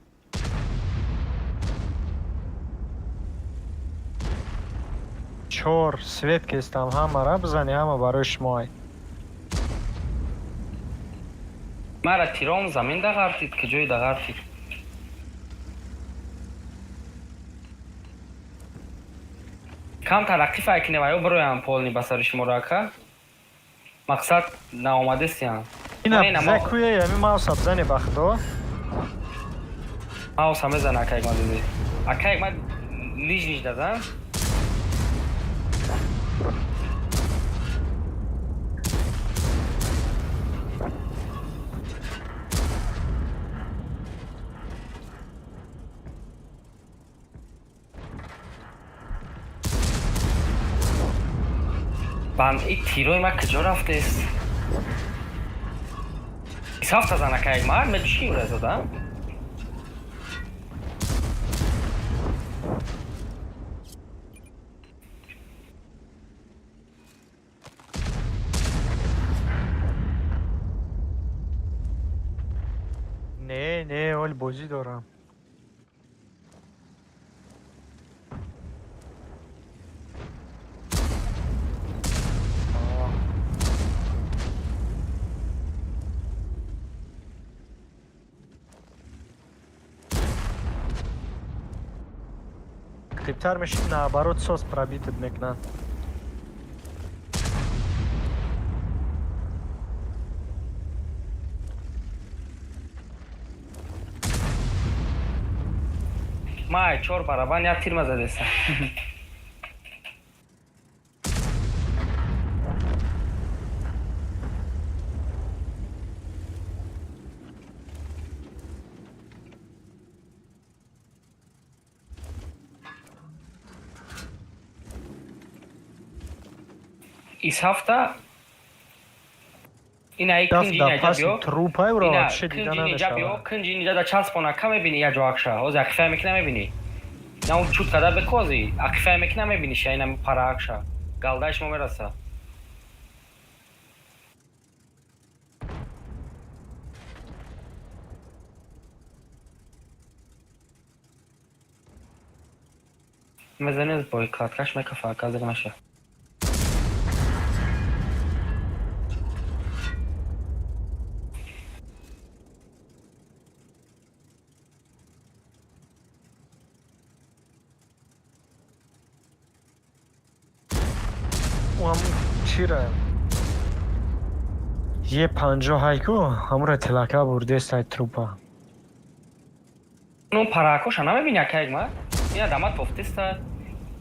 Чор свет кестам, ҳамара бизани, ҳама барои шумо ай. Мара тиром замин дағартид, ки ҷои дағартид. Кам тараққӣ фай кинем, ё бироям полни ба сари шуморо, ака. Мақсад, наомадестиям. Ина Ина биза куя ями мауса бизани, ба худо. Мауса мезана, ака Ҳикмат, диди. Ака Ҳикмат ниж ниж дазан. Бан и тирои ма куҷо рафтест? Исафта зан, ака Ҳикмат, медуши ура зада? Не, не, оли бозӣ дорам. Аа. Активтар мешид, наоборот, сос пробитит мекунанд. Ма ай чор барабан як тирма задестам. Ис ҳафта ина Даф кунҷи да ина ҷа паси биё. трупай уро Ина вообще дида кунҷи ина ҷа биё, намешавад. кунҷи ина ҷа да часпона, ка мебини я ҷоакша. Ҳозир ақифая мекина, мебини. На он чут када бекози, ақифая мекина, мебини ша ина параакша. Галдаи шумо мераса. Мезанез бой кладкаш мекафа, казик наша. Ӯ ҳамун чира е 50 ҳайку ҳамура тилака бурдестай трупа. Ну паракоша намебини, ака Ҳикмат? Ина дама тофтеста.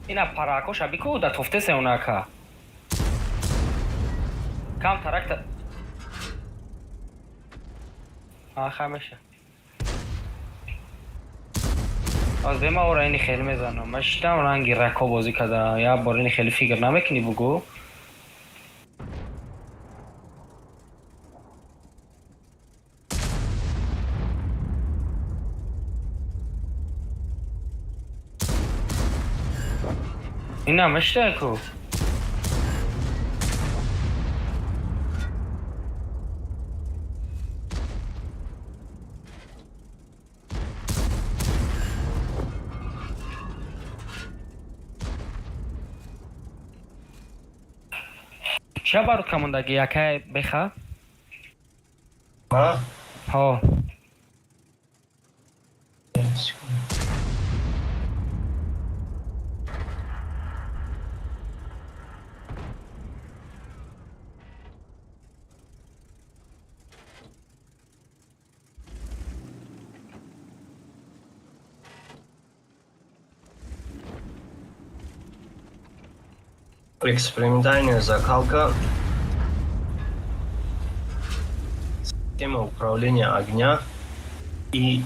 Ина паракоша бику, да тофтеса он, ака. Кам таракта. Аха, меша. Аз бема ора ини хеле мезанам. Ман шитам ранги рако бозӣ кардам. Як бор ини хеле фикр намекунӣ, бугӯ. Ина мешта ку. Ча барут камондаги, якай беха? Ма? Ҳо. Экспериментальная закалка. Система управления огня и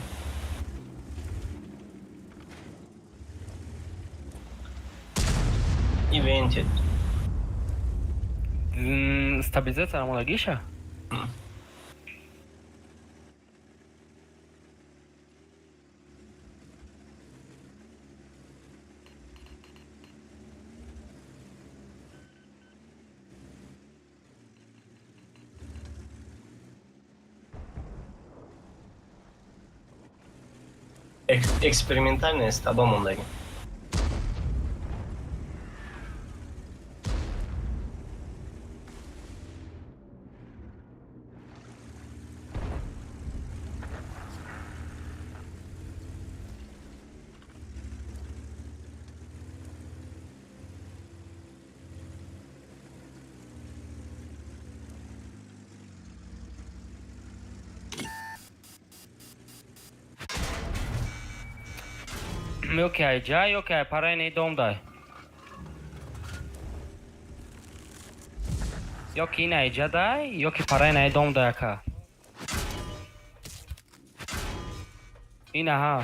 вентиль. Стабилизация мондагиша? Экспериментальная стаба мондаги. Ё ки ай ҷай, ё ки ай параи не дом дай. Ё ки ин ай ҷа дай, ё ки параи не дом дай, ака. Ин аҳа.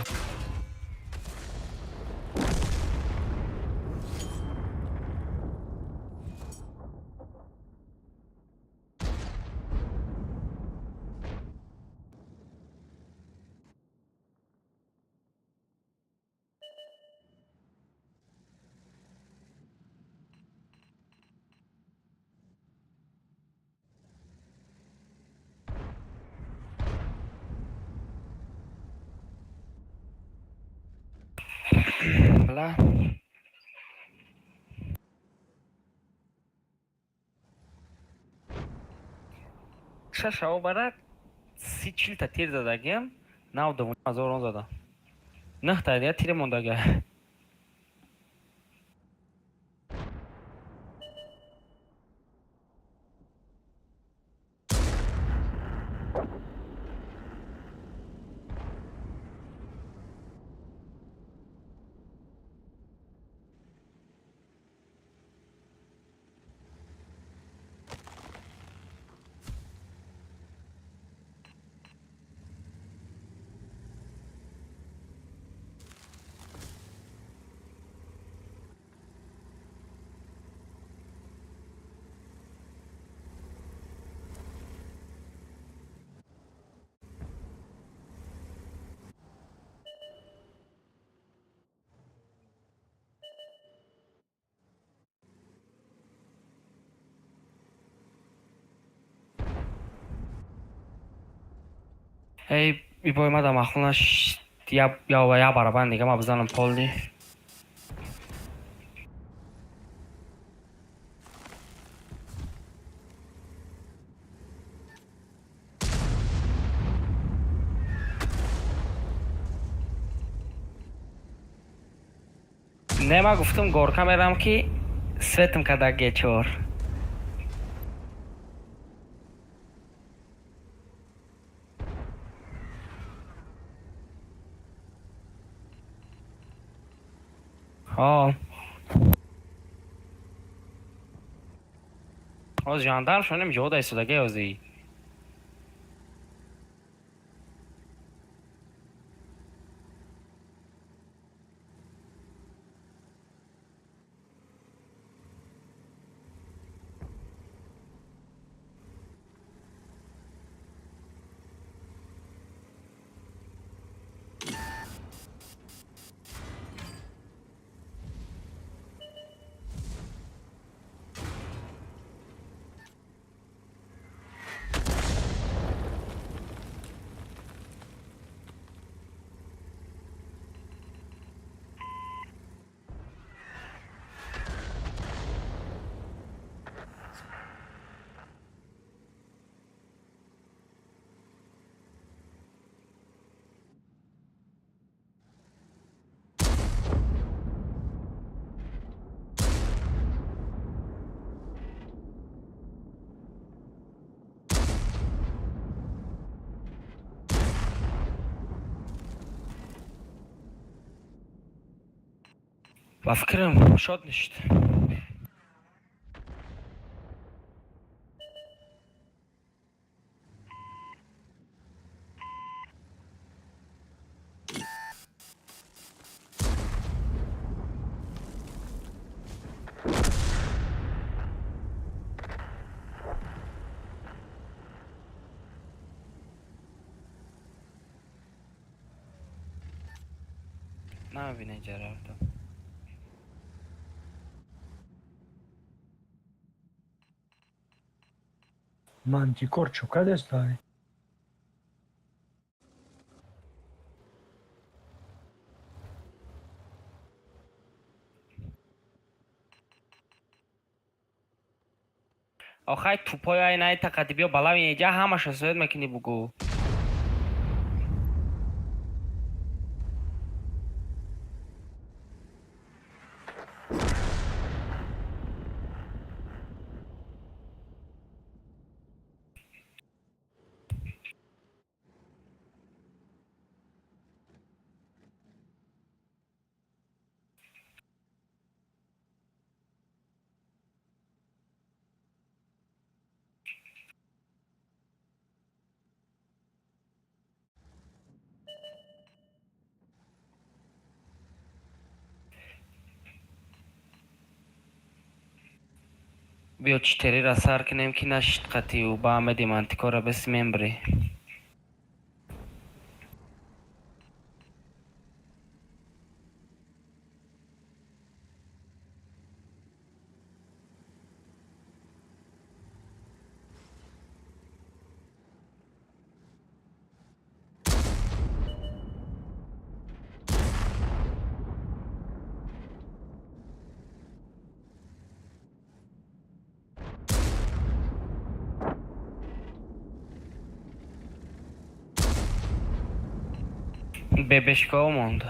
Бла. Шашао барак си чилта тир задагиам, нав дуву ҳазор он задам. Нӯҳта дигар тири мондага. Эй, ибой мада махлуна я я я барабан дига ма бизанам полни. Не, ма гуфтам, горка мерам, ки Светм када Г4. Ҳо. Ҳоз жандарм шонем ҷода истодаги ҳозӣ. Ба фикрам шод ништ. Намебинем ҷарафтам. Мантикор чӯ кадестай? Охай тӯпои ай най тақати биё балави инҷа ҳамаша соят мекунӣ бугӯ. Биё читерира сар кунем ки нашид қатию ба омеди мантикора бес мембри. Бебешкао монд.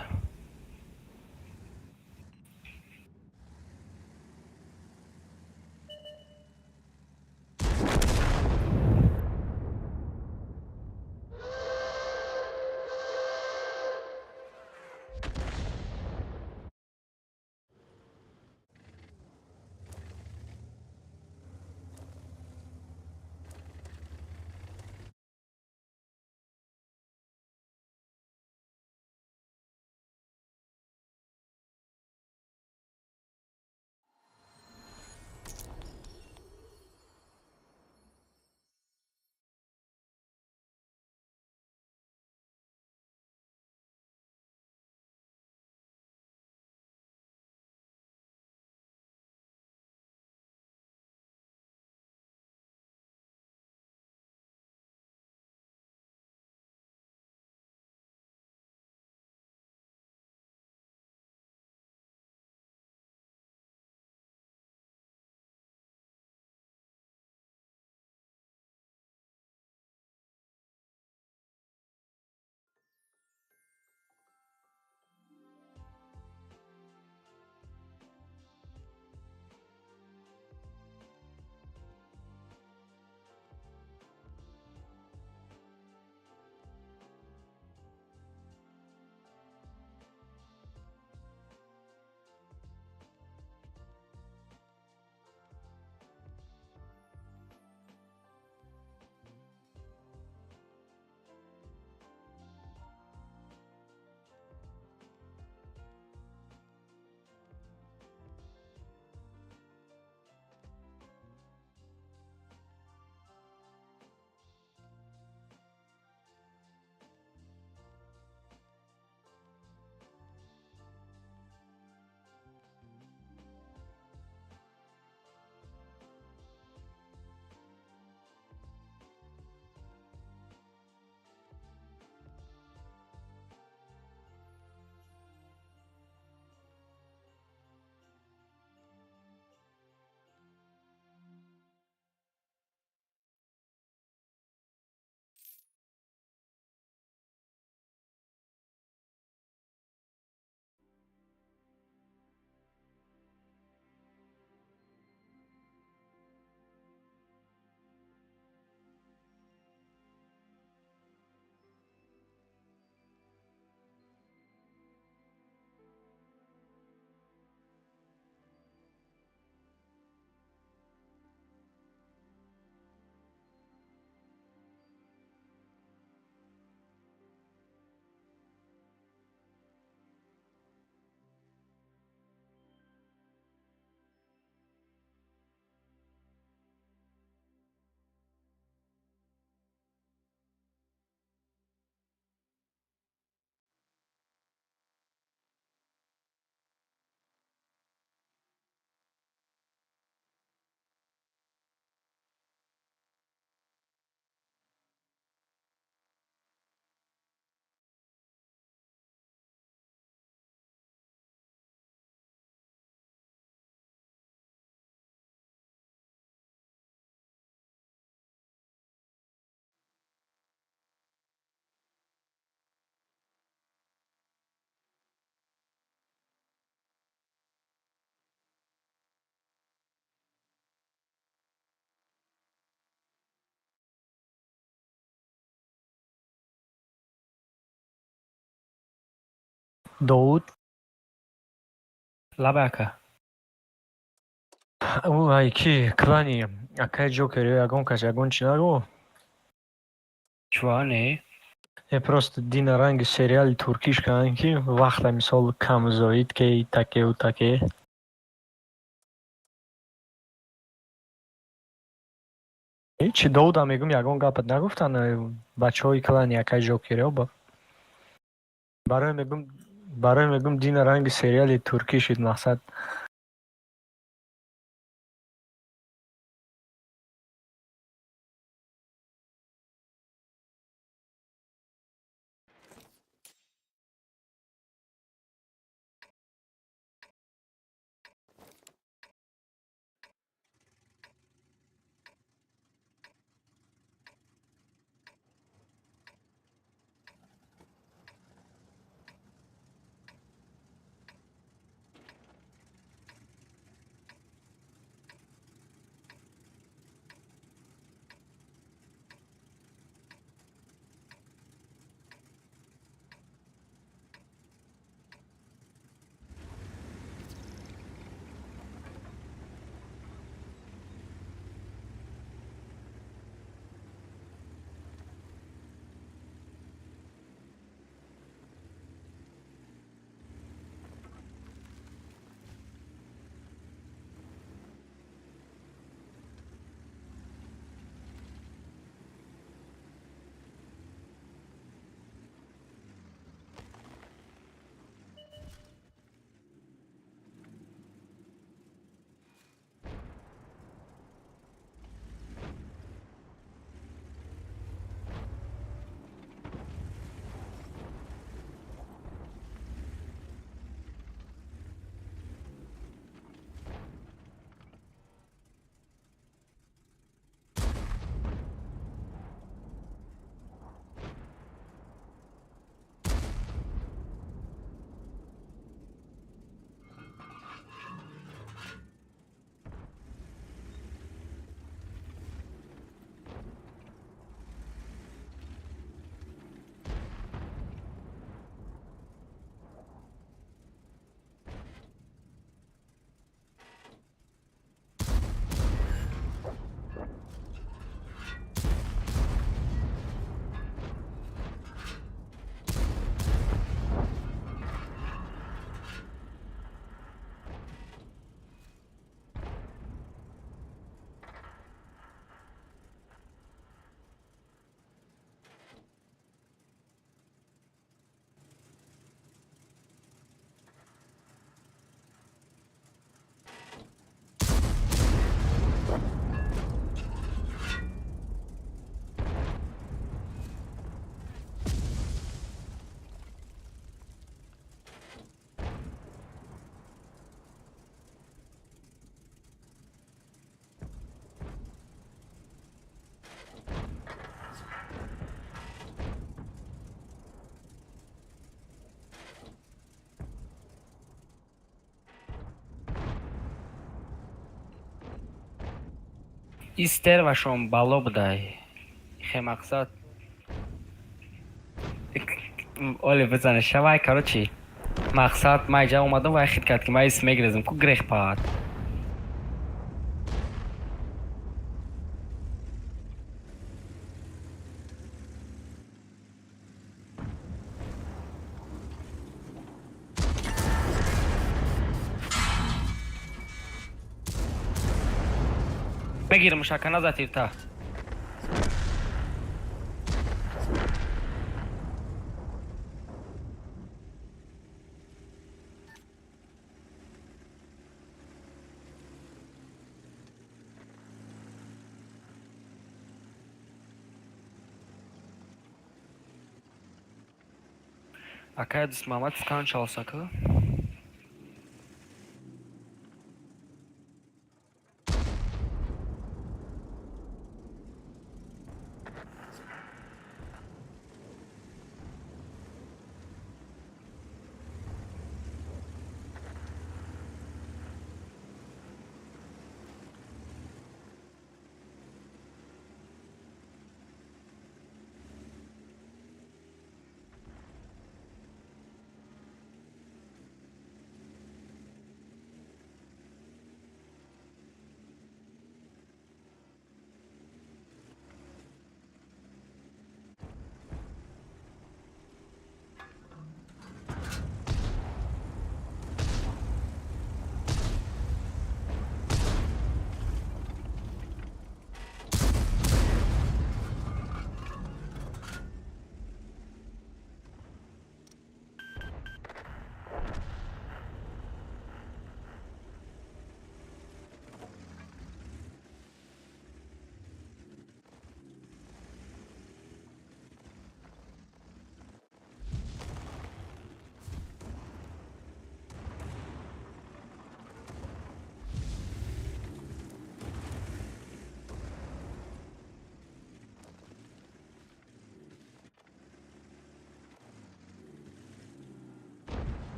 Довуд. Лабай ака. Ӯ ай ки клани акай Ҷокер ё ягон кас ягон чи нагӯ? Чува не? Е просто дина ранги сериали туркиш карданд, ки вақта мисол камзоид ке такеу таке. Ҳечи Довудам мегӯм ягон гапат нагуфтанд бачаҳои клани акай Ҷокер ё ба? Барои мегӯм дина ранги сериали туркӣ шид мақсад. Истервашон бало будай. Хе мақсад. Оле бизане шавай, короче. Мақсад ман иҷа омадам вай хит кард ки ман ис мегирезам ку грех пад. Бегирмш ака назатирта. Акай Дӯстмаҳмад скончался ку?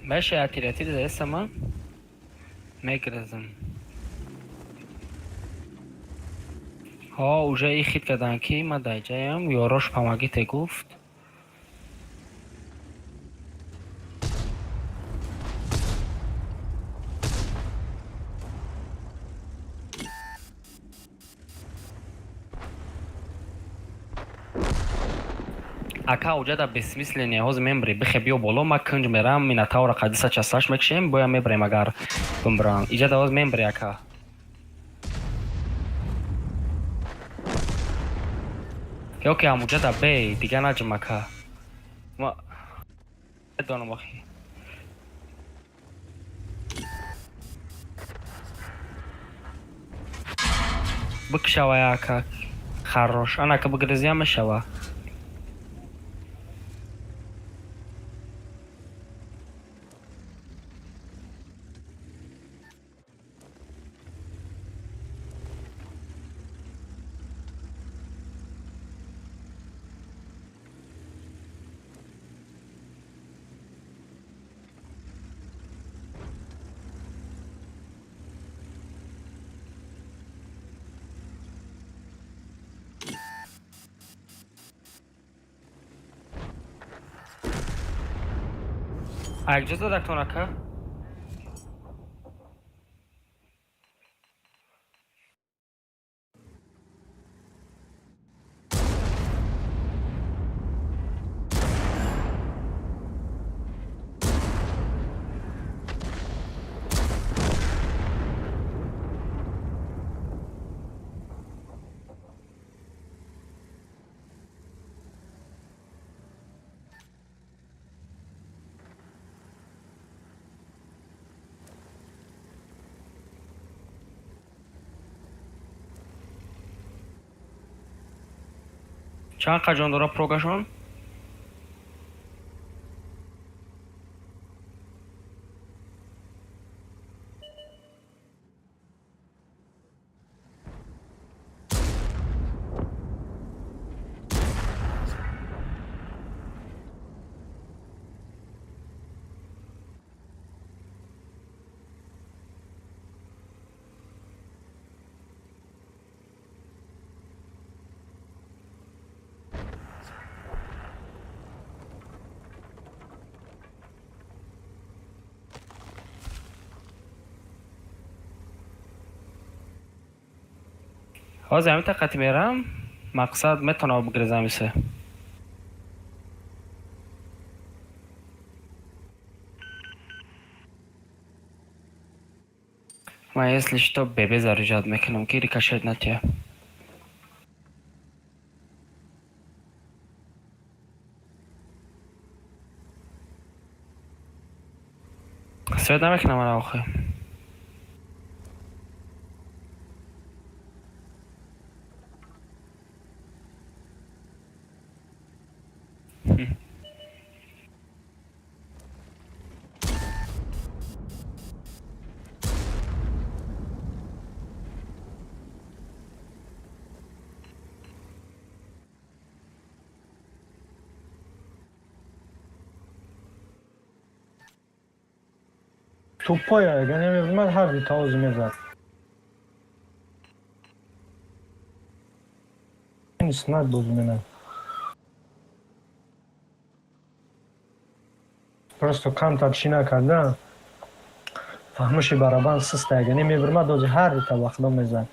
Меша ятир заесама мегирезам. Ҳо, уже и хит карданд, ки ма дар ҷаям ёрош помогите гуфт. Ака, уҷада бессмысленно ҳозир мембри, бихе биё боло, ма кунҷ мерам, минатавра қадиса часаш мекшем, боя мебрем, агар бимбирам. Иҷада ҳозир мембри, ака. Ё ки ҳамуҷада бе, дига наҷм, ака. Ма медонам охи. Бикшавай, ака, хорош. Ана ка бигрезия мешава. Якҷо задактон, ака? Чанд қаҷон дора прогашон? Ҳозир ҳамин тақати мерам, мақсад метавонам бигрезам исе. Ман, если что, бебе заряжать мекунам, ки рикошет натия. Свет намекунам ана охи. Тупой, агар намебурмад, ҳар ду таози мезад. Снайп бозӣ менад. Просто камтар чӣ накарда, фаҳмиши барабан суста, агар намебурмад, ози ҳар дута вақто мезад.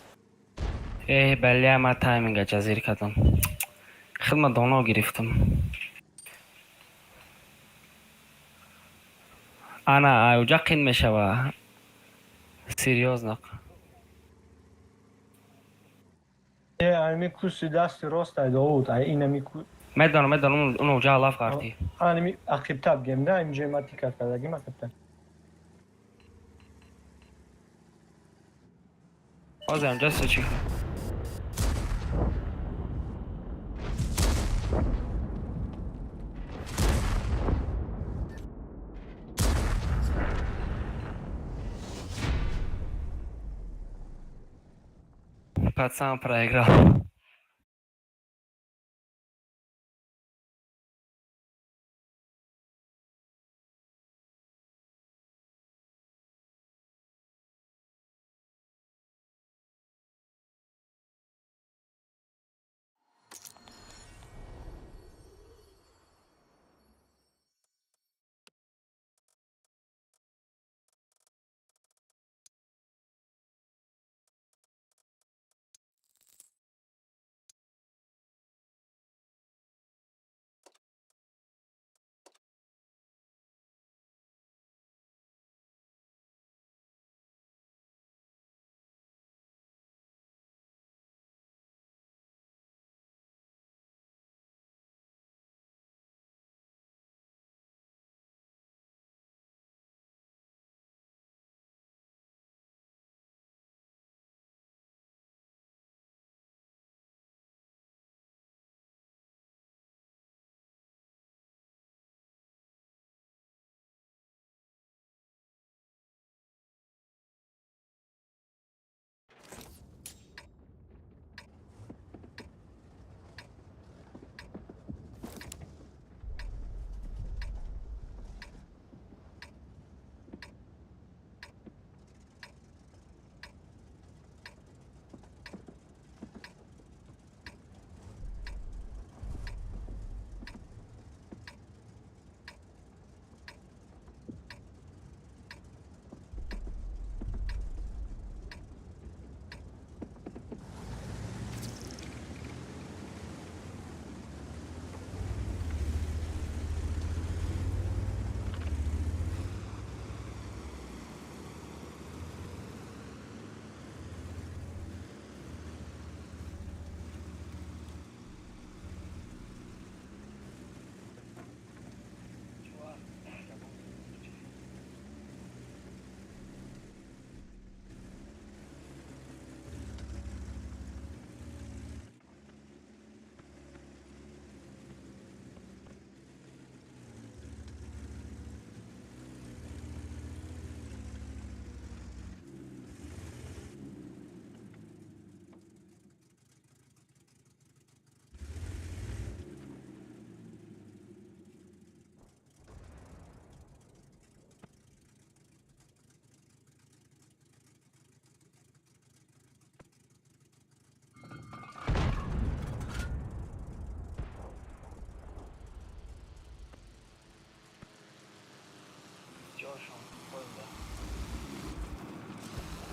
Э, баля, ма тайминга ҷазир кардам. Хидма доно гирифтам. Ана, уҷа қин мешава. Серьёзно. Э, ами куси дасти рост ай, Довуд, ай инами ку. Медонам, медонам, он уҷа алаф ғартӣ. Анами ақибта бигем, да, инҷои ма тикат кардагим ақибта. Ҳозир ҳамҷа чӣ. Пацан проиграл.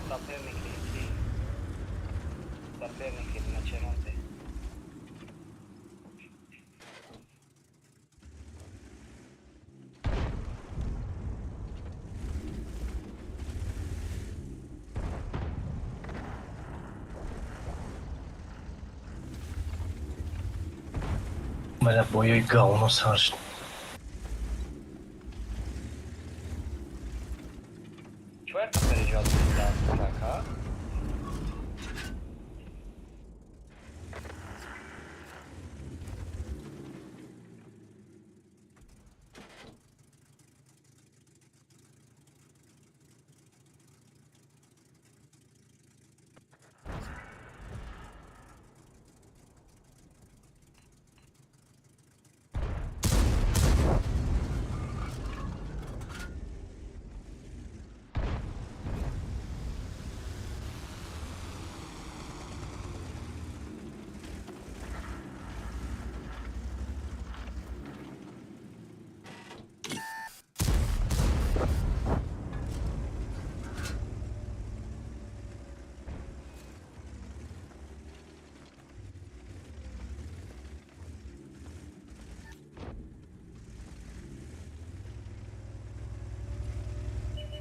Соперники, ти. Соперники на черноте. Бля, боёи говно сар шуд. Чувак переживал за кака?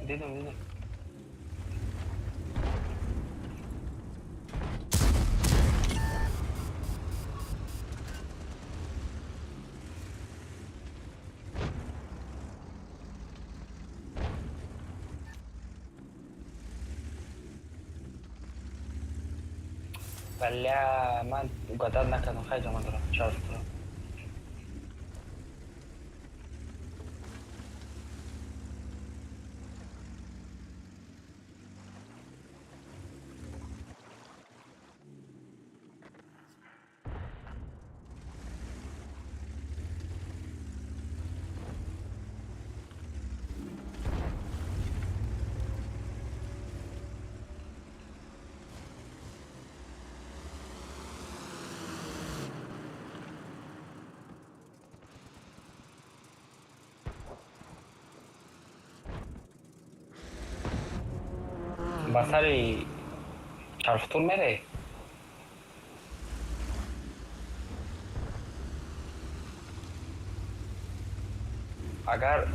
Дидам, дидам. Бля, ман угадать накардам, хай ҷамъ дорам, чор дорам. Ба сари чархтур мере? Агар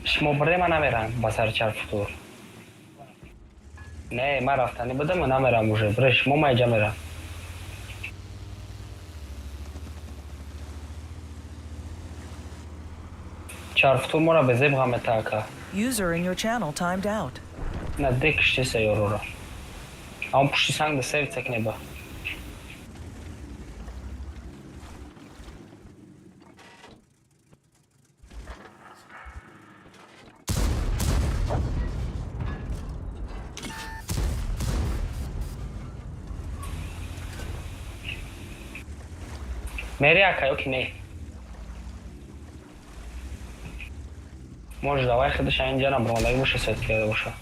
шумо бире, ман намерам ба сари чархтур. Не, ман рафтанӣ будам, ман намерам уже. Бире шумо, ман иҷа мерам. Чархтур моро безеб ғам метаака. User in your channel timed out. На де киштеса ёрора. Ам пушти санг да севица кнеба. Мери ака ёки не? Може давай хидаш инҷа набромадаги боша, сет карда боша.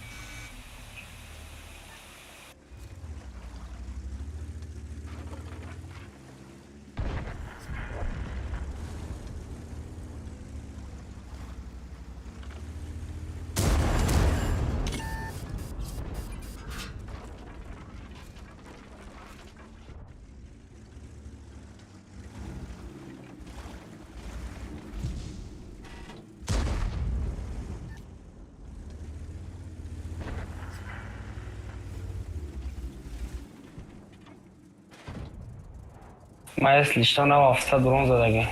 Ма если что, нава 700 бронза даги.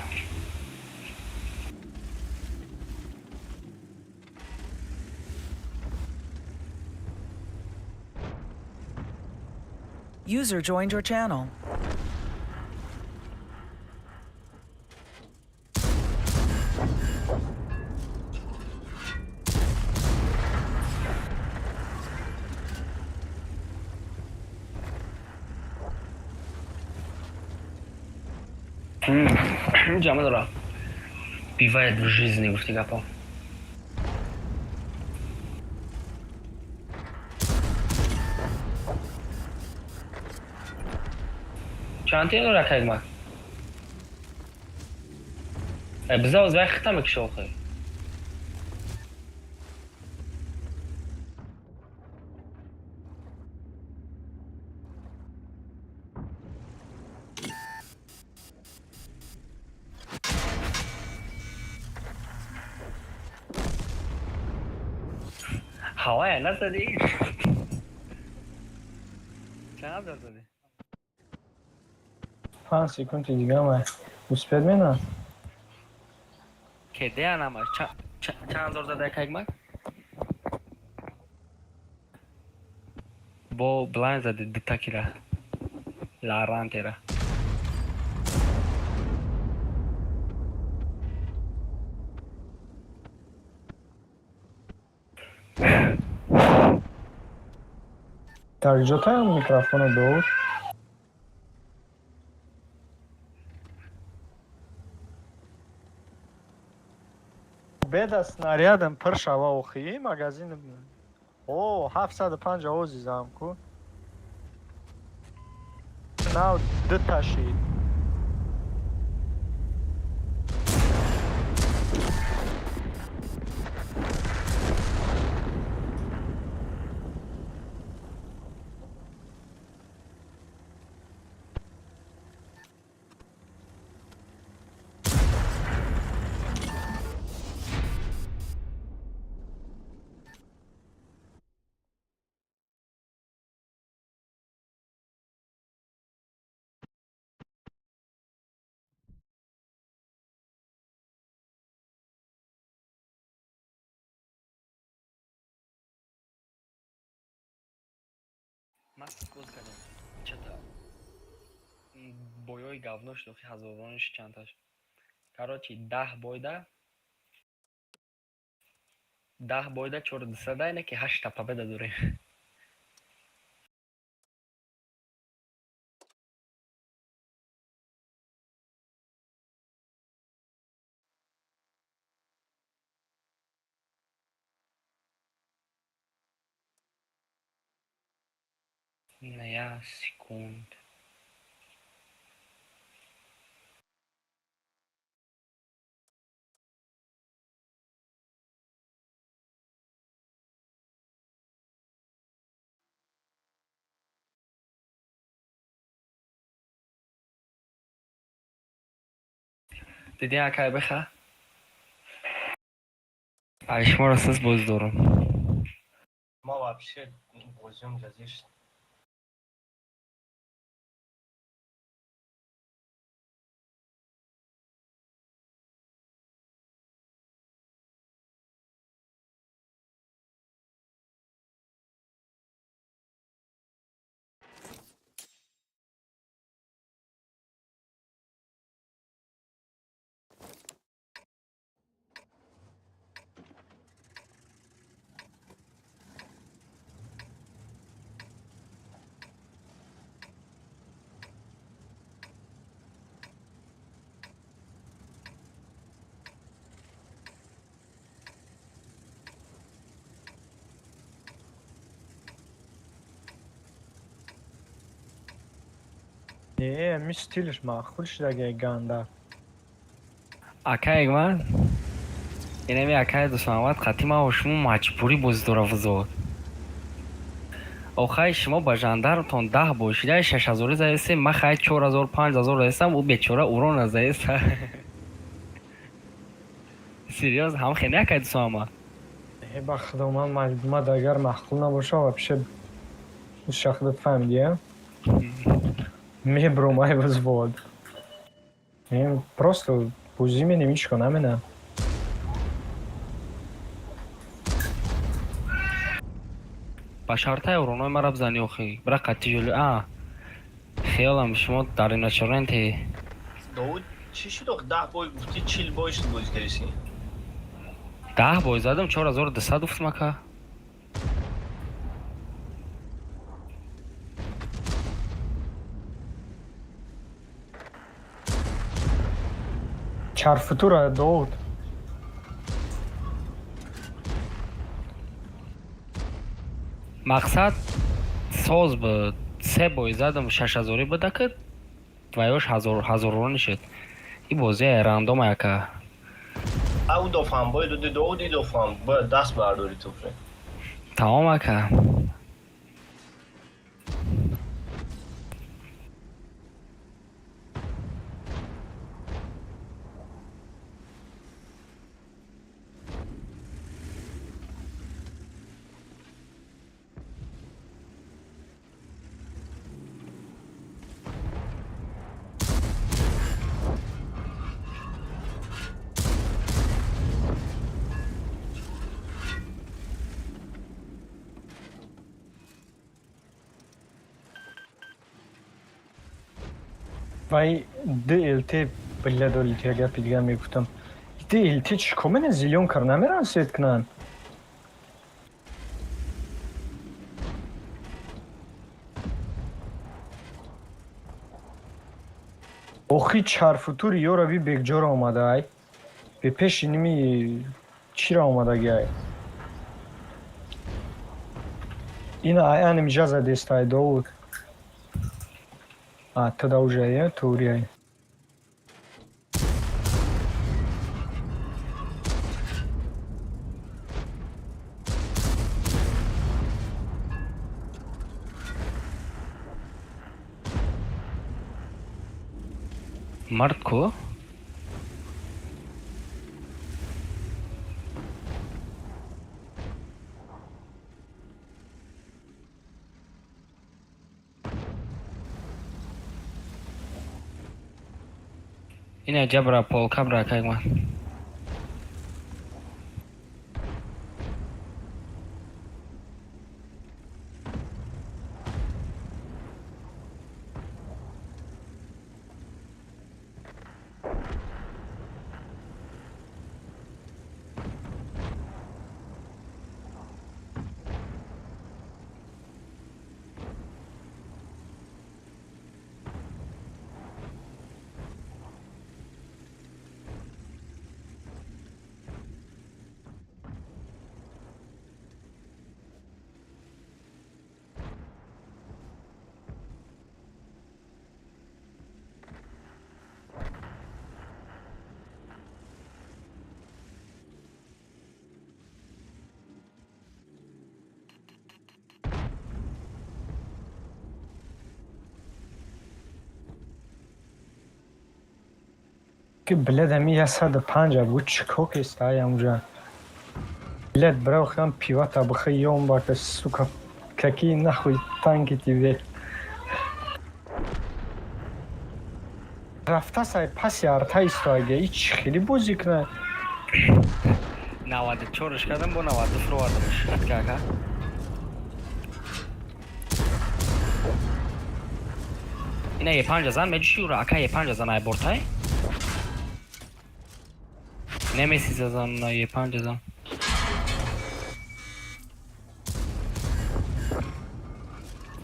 User joined your channel. Ҷама дора. Бывает в жизни, гуфти гапо. Чанд тин дора кайма? Биза оз вай хита мекиша охи. Ҳавая назадӣ? Чанд ҳазор задӣ? 5 секунди дига ма успеть мена. Кедеянама чанд ҳазор зада, кайгмак? Бо блайн зади дута кира ларантера. Так, ҷотаям микрофона дор. Беда снарядам пур шава, охи магазин. О, 705 овози зам ку. Нав дута шид. Ман боз кардам чата боёи говно шуд, охи ҳазорониш чандташ. Короче, 10 бойда 10 бойда 4200 ине ки ҳашта победа дорем. На як секунд. Дидӣ, акай, беха ай шуморо сиз боз дорам. Ма вообще бозиём ҷазир. Не, ми стилш маъқул шудаги ганда. Акай ман инами акай Дустмаҳмад қатъи ман шумо маҷбурӣ бозӣ дора вузод. Охай, шумо ба жандармтон 10 бошида 6000-ӣ заесем, ман хай 4000, 5000 заесам, ӯ бечора урона заеса. Серьёз, ҳам хеле, акай Дустмаҳмад. Э, ба худо, ман мад агар маъқул набоша, вообще шахдат фаҳмидия, мебром ай взвод. Просто бозӣ менем, ҳеч ко намена. Ба шартаи уронои мара бизанӣ, охи бира қатъи ҷӯли а хиёлам шумо дар иначоренте. Довуд, чӣ шуд охи? 10 бой гуфтӣ, 40 бой шуд бозӣ кардисӣ. 10 бой задам, 4200 гуфтам, ака. Чарфутура, Довуд. Мақсад соз буд, се бой задам, 6000-ӣ буда, ки ваёш ҳазоррони шуд. И бозия рандома, ака. Ау дофам бой доди, Довуд, и дофам бояд даст бардори туфре. Тамом, ака. Вай ДЛТ, блядь, я гапи дига мегуфтам. ДЛТ чӣ кор мене, зелёнкар намеран свет кунанд? Охи чарфутури ёра би бекҷора омадаай. Бе пеши ними чира омадагиай. Ина ай аним ҷаза дестай, Довуд. А, тада уже е, туриай. Мард ку? Ина ҷабра полкабра кайма. Ки, блядь, ами 105 буд, чӣ кор кестай амҷа? Блядь, брав хам пивата бихӯ, ём бака, сука, какие нахуй танки тебе. Рафта сай паси арта истоага, и чӣ хеле бозӣ кунад? 94-ш кардам, бо 92 фуровардамш. Ака. Ина Е5 зан меҷуши ура, ака, Е5 зан ай бортай? Немесиза зан на Е5 зан.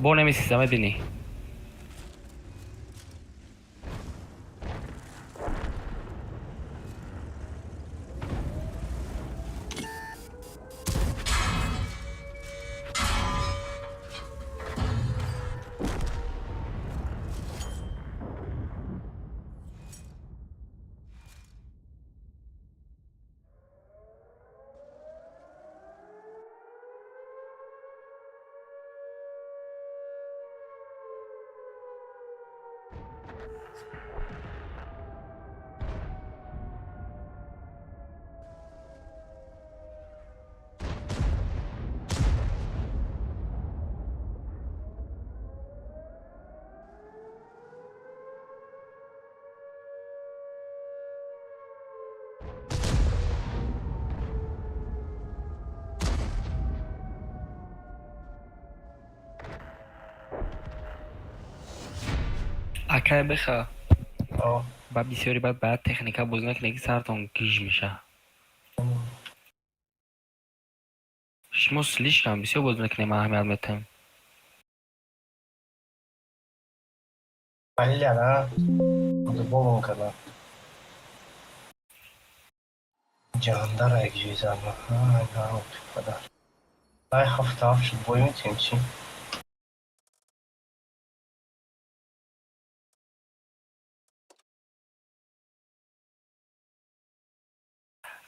Бо немесиза, мебинӣ. Акай, беха. О. Ба бисёри баъд баъд техника бозӣ накунед, ки сартон гиж меша. Шумо слишком бисёр бозӣ мекунед, ман аҳамият метаҳам. Баляна. Дуболон кардам. Ҷандара як ҷои зама. Ай, народ, падар. Ай, 7-7 шуд, бой метиҳем чӣ?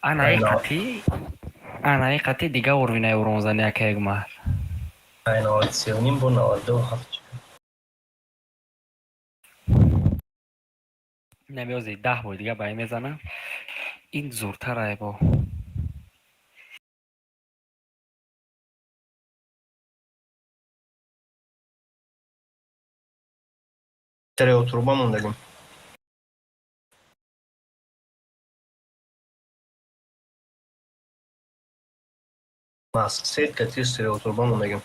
Анаи Айна. қатӣ, анаи қатӣ дига уровень ай уронзани, ака Ягмар. Ай, 93,5 бо 92,7 чӣ? Намеози 10 бор дига ба ин мезанам. Ин зуртар ай бо. Стереотруба мондагим. Маск сетка ти стереотруба мондагим.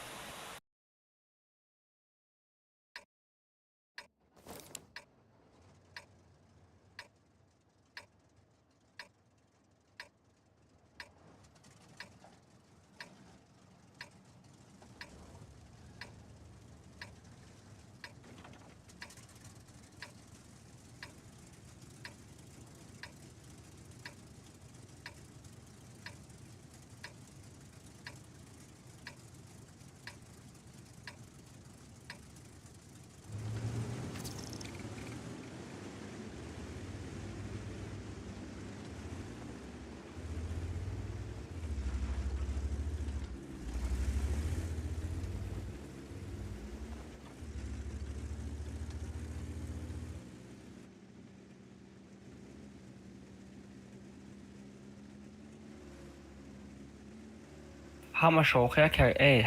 Ҳамаша охи як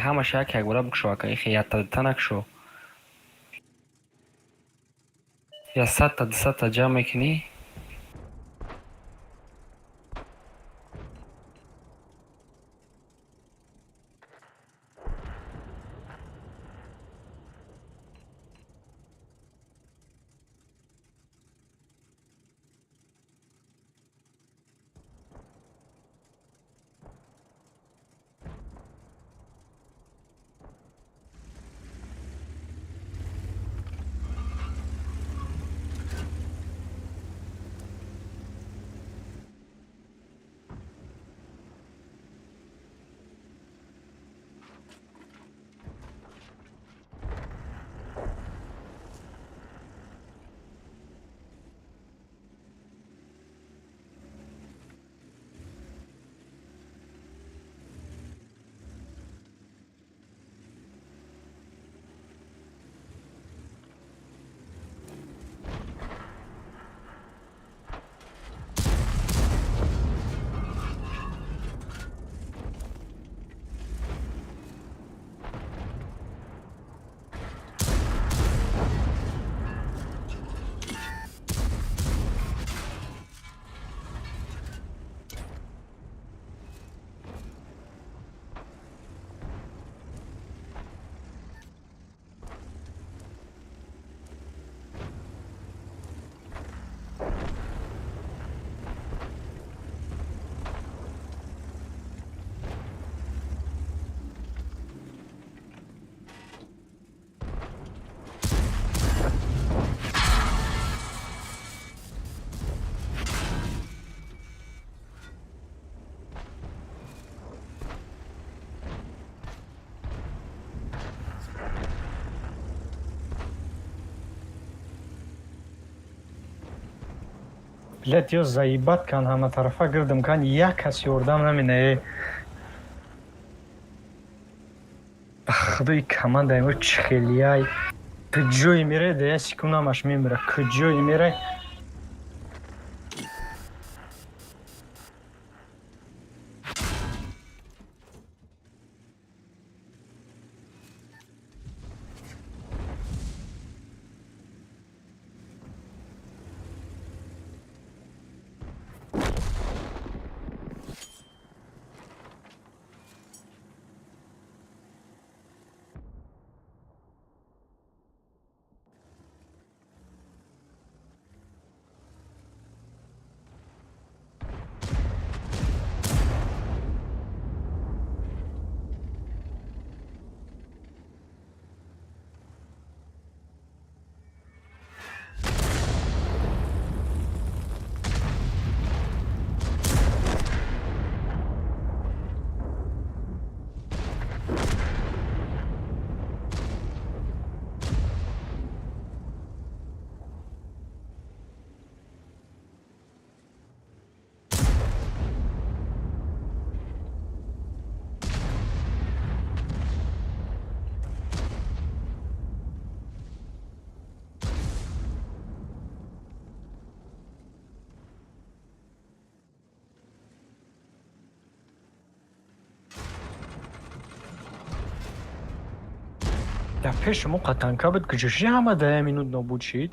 ҳамаша як як бора бикшо ака, ихе якта дута накшо. Я 100-та 200-та ҷамъ мекунӣ. Блядь, ё заебат кан ҳама тарафа гирдам кан, як кас ёрдам наминае. Ба худои командаи мо чӣ хелияй. Куҷое мере, да як секунд ҳамаш мемира. Куҷое мере? Дар пеши мо қатанка буд, куҷоши ҳама да як минут нобуд шид.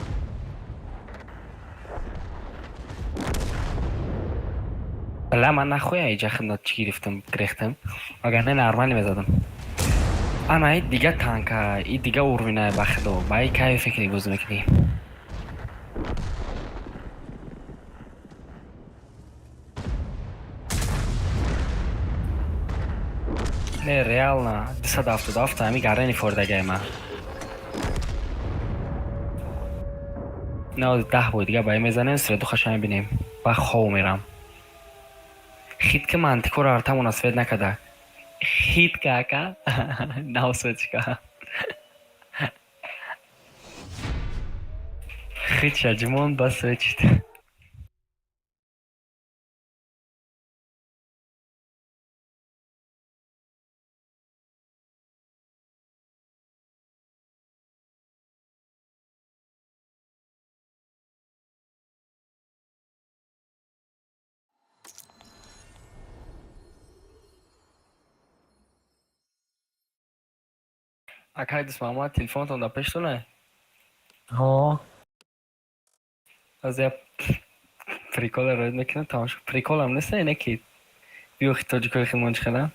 Бала ман нахоя иҷа хидмат чӣ гирифтам, гирехтам. Вагарна нормально мезадам. Ана и дига танка, и дига уровень ба худо. Ба и кайф фикри бозӣ мекунӣ. Не, реально, 277 ҳами гарани фордагай ма. Не, 10 бой дига ба мезанем, среду хаша мебинем. Ба хов мерам. Хит ки мантикора артамона свет накада. Хит ка ака? Нав светчка. Хит шаҷмон ба светчит. Акай Дӯст Муҳаммад, телефонтон дар пештоне? Ҳо. Аз як прикол а роид мекунам, тамошо. Прикол ам нест, ине ки биёхи тоҷикои хидмон чӣ хелам.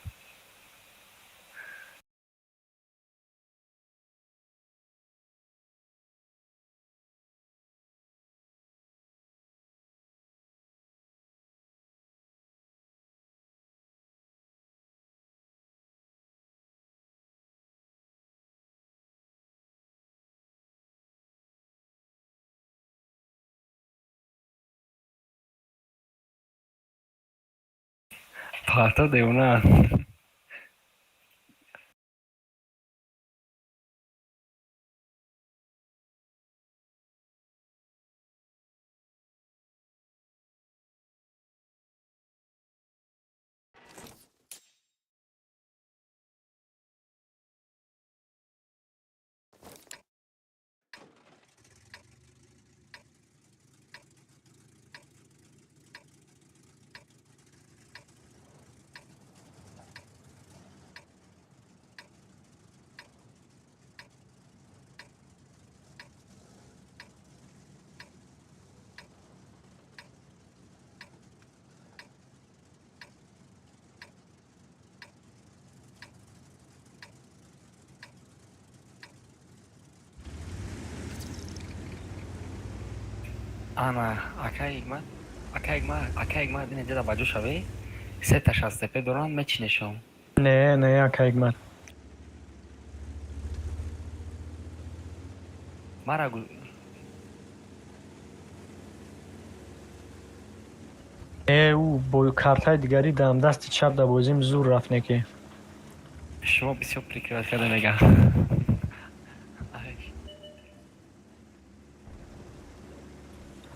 Парта девона. Ана, акай Ҳикмат, акай Ҳикмат, акай Ҳикмат, ина ҷада ба ҷо шавӣ, сета шастепе доранд, мечинешон. Не, не, ака Ҳикмат. Мара Не, ӯ бо картаи дигарӣ дам дасти чап да бозим зур рафт неки. Шумо бисёр прикрывать карда мегам.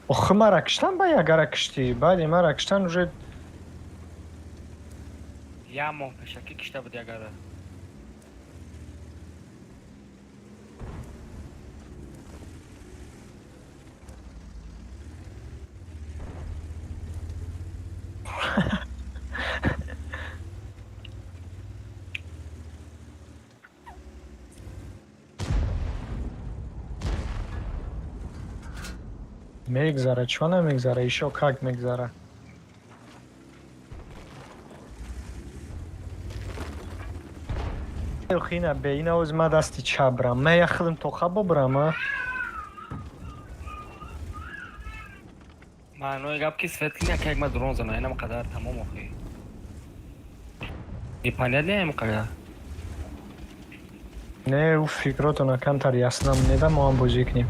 Охи, мара киштан, ба ягара киштӣ, баъди мара киштан уже. Як моҳ пешакӣ кишта буд ягара. Мегзара, чо намегзара, ишо как мегзара. Охи, ина бе ина оз ма дасти чап брам, ма я худам тоқа бобрам, а? Маънои гап ки светлини ака Ҳикмат дрон зана, инам қадар тамом охи. Непонятно им қадар. Не, ӯ фикротона камтар яснам неда, мо ҳам бозӣ кунем.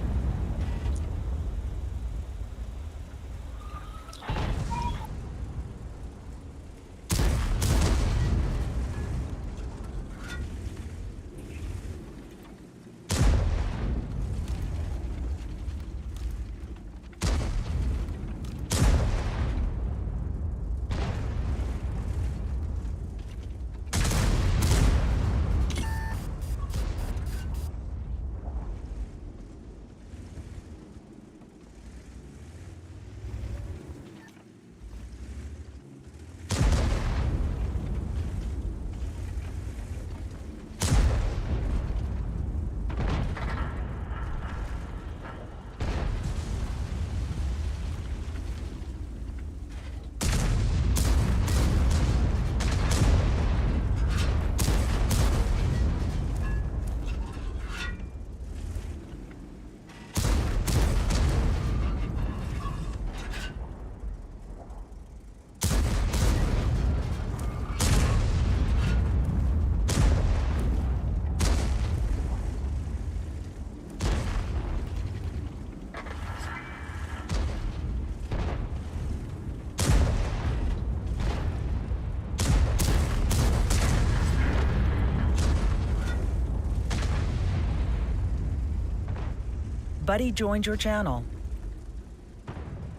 Buddy joined your channel.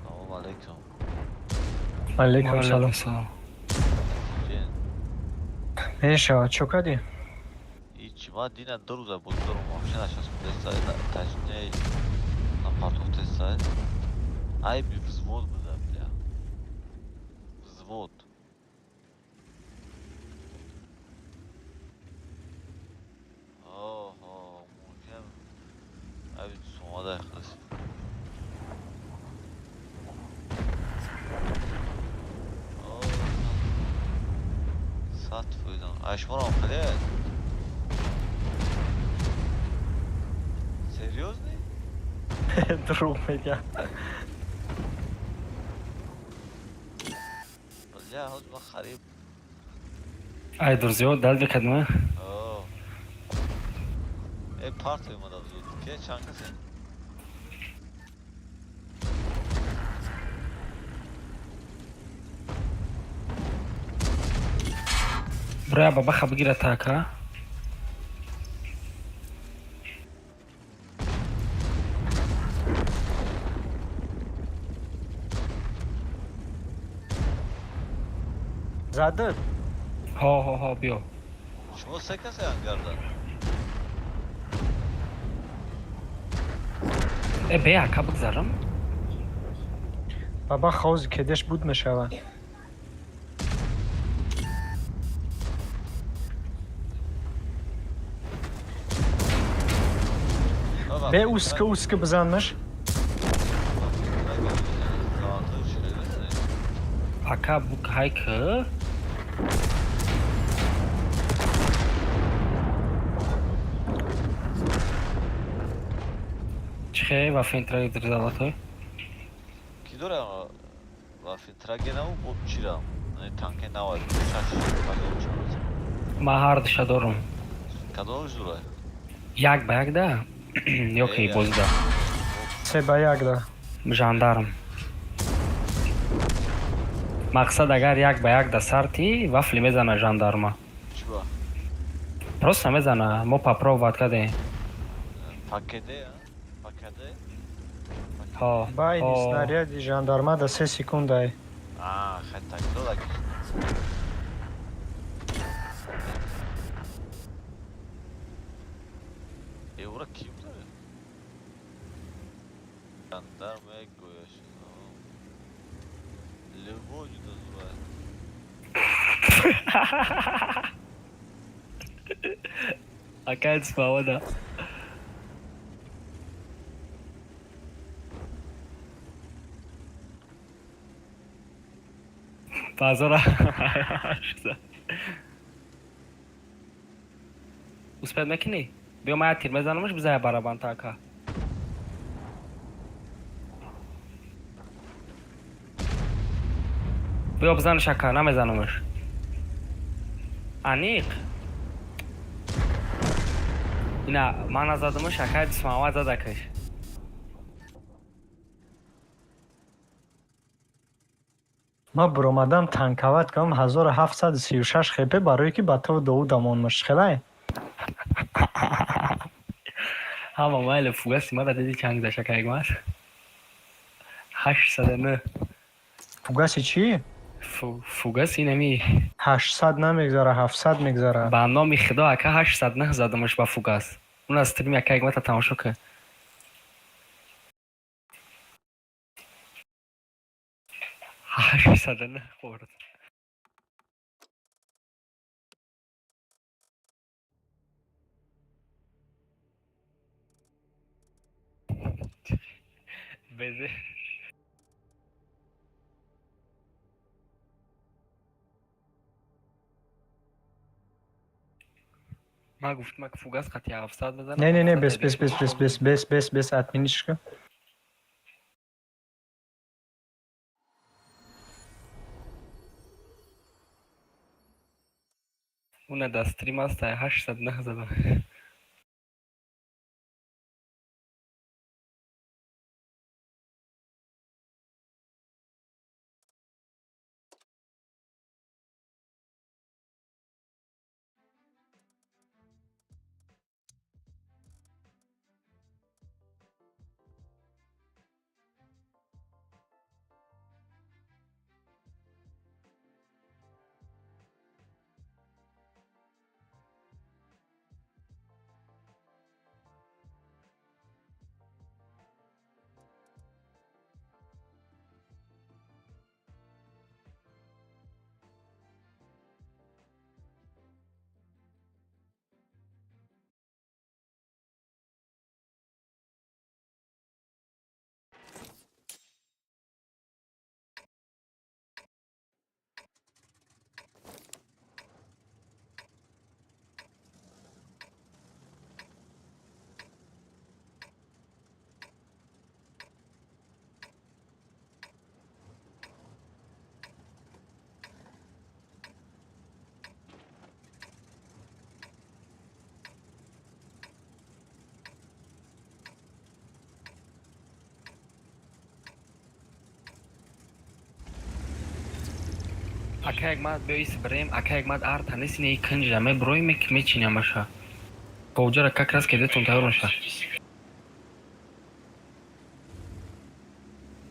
Салом алейкум. Алейкум салом. Салом. Ҷен. Мешавад, чо кардӣ? Ҳичи, ман дина 2 рӯза буд, дорум вообще нашаспудеста, точнее напартофтеста. Айби взвод буда, бля. Взвод. О, о. Ашморам хеле. Серьёзно? Дурӯғ мегӯям. Бля, ҳоз ман хариб. Ай, друзья, дал бикадма. О. Э, парт омадам зуд. Ке чанд касе? Бурая бабаха бигира така. Зада? Ҳо, ҳо, ҳо, биё. Шумо се касе ангарда? Э, бе ака бигзарам. Баба хози кедеш буд мешава. Бе уска уска бизанмаш. Ака бук ҳай ки. Чихе вафентраги дрзалатой? Ки дора вафентраги наву бо чира? Танке нава шаш пагон чораз. Ма ҳар душа дорум. Кадомш дура? Як ба як да? Ё ки бозида? Се ба як да. Жандарм. Мақсад агар як ба як да сарти, вафли мезана жандарма. Чиба? Просто мезана, мо попробовать кардем. Пакеде, а? Пакеде? Ҳо. Байни снаряди жандарма да се секундай. А, хай так дора. Э, ура ким дора? Жандарма гӯяш. Любой ҷуда зура. Ака свобода. Базора. Успед мекунӣ? Биё ман як тир мезанамаш, бизая барабанта ака. Биё бизанаш ака, намезанамаш. Аниқ. Ина ман назадамаш, ака Дисмаҳмад задакаш. Ман буромадам танкават кардам 1736 хп барое ки ба ту Довуда монмаш. Хелай? Ҳама майли фугаси мара диди чанг заш ака Ҳикмат? 809. Фугаси чӣ? Фугас инами. 800 намегзара, 700 мегзара. Ба номи Худо ака 809 задамаш ба фугас. Он аз стрими ака Ҳикмата тамошо кун. 809 хӯрд. Безе. Ман гуфтам ки фугас қати 700 мезанам. Не, не, не, бес, бес, бес, бес, бес, бес, бес, бес, отменишка. Уна да стрим аст 809 задам. Ака Ҳикмат, биё ис бирем. Ака Ҳикмат, арта нест, ина кинҷа меброим, мечинем маша. Фавҷара как раз кедетон тайёр меша.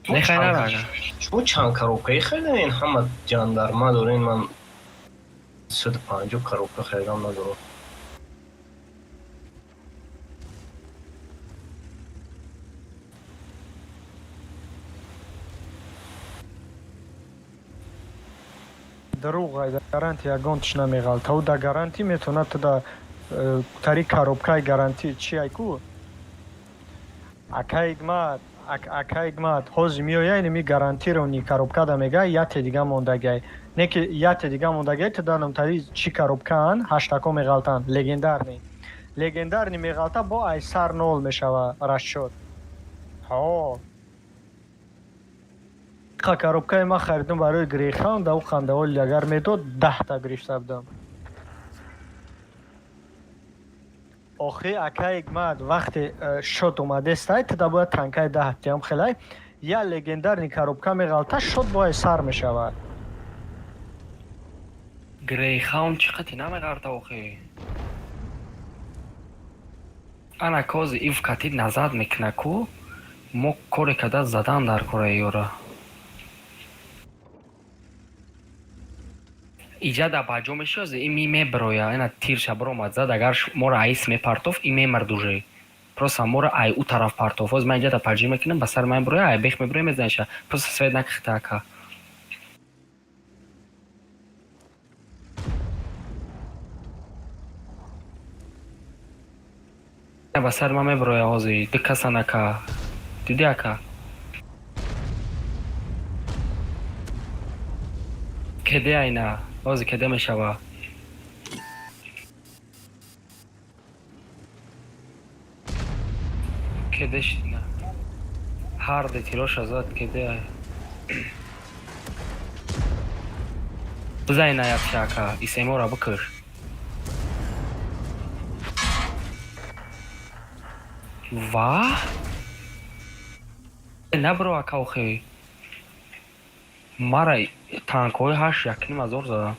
Нехай нара ага. Шумо чанд коробкаи харидем? Ҳама ҷандарма дорен, ман 150 коробка харидам надорам. Дурӯғ, ай гарантӣ ягон тиш намеғалта. Ӯ да гарантӣ метавонад ту да тари коробкаи гарантӣ чи ай ку? Ака Ҳикмат, ака Ҳикмат, ҳозир меоя инами гарантированный коробка да мега, яте дига мондагай. Не ки яте дига мондагай, ту да намтари чи коробкаан, ҳаштако меғалтанд, легендарный. Легендарный меғалта, бо ай сар нол мешава расчёт. Ҳо. Қа коробкаи ман харидам барои Грейхаунд, ӯ хандаоли агар медод, 10-та гирифта будам. Охи, ака Ҳикмат, вақте шот омадестай, ту да бояд танкаи 10 тиам хелай, я легендарный коробка меғалта, шот бо ай сар мешавад. Грейхаунд чӣ қати намеғарта охи? Ана кози ив кати назад мекуна ку, мо коре када задан дар кораи ёра. Иҷа да баҷо мешиёзе, и ми меброя, ина тирша биромад зад, агар моро айс мепартофт, и мемард уже. Просто моро ай ӯ тараф партофт. Ҳозир ман иҷа да паҷӣ мекунам, ба сари ман броя, ай бех меброя, мезаниша. Просто свет накихта, ака. Ба сари ман меброя ҳозир, ду касан, ака. Дидӣ, ака? Кеде айна? Ҳозир кеде мешава? Кеде шидина? Ҳар ду тироша зад, кеде ай. Бизан ина якша, ака, исемора бикуш. Ва? Набро, ака, охи. Мара танкҳои ҳашт якним ҳазор заданд.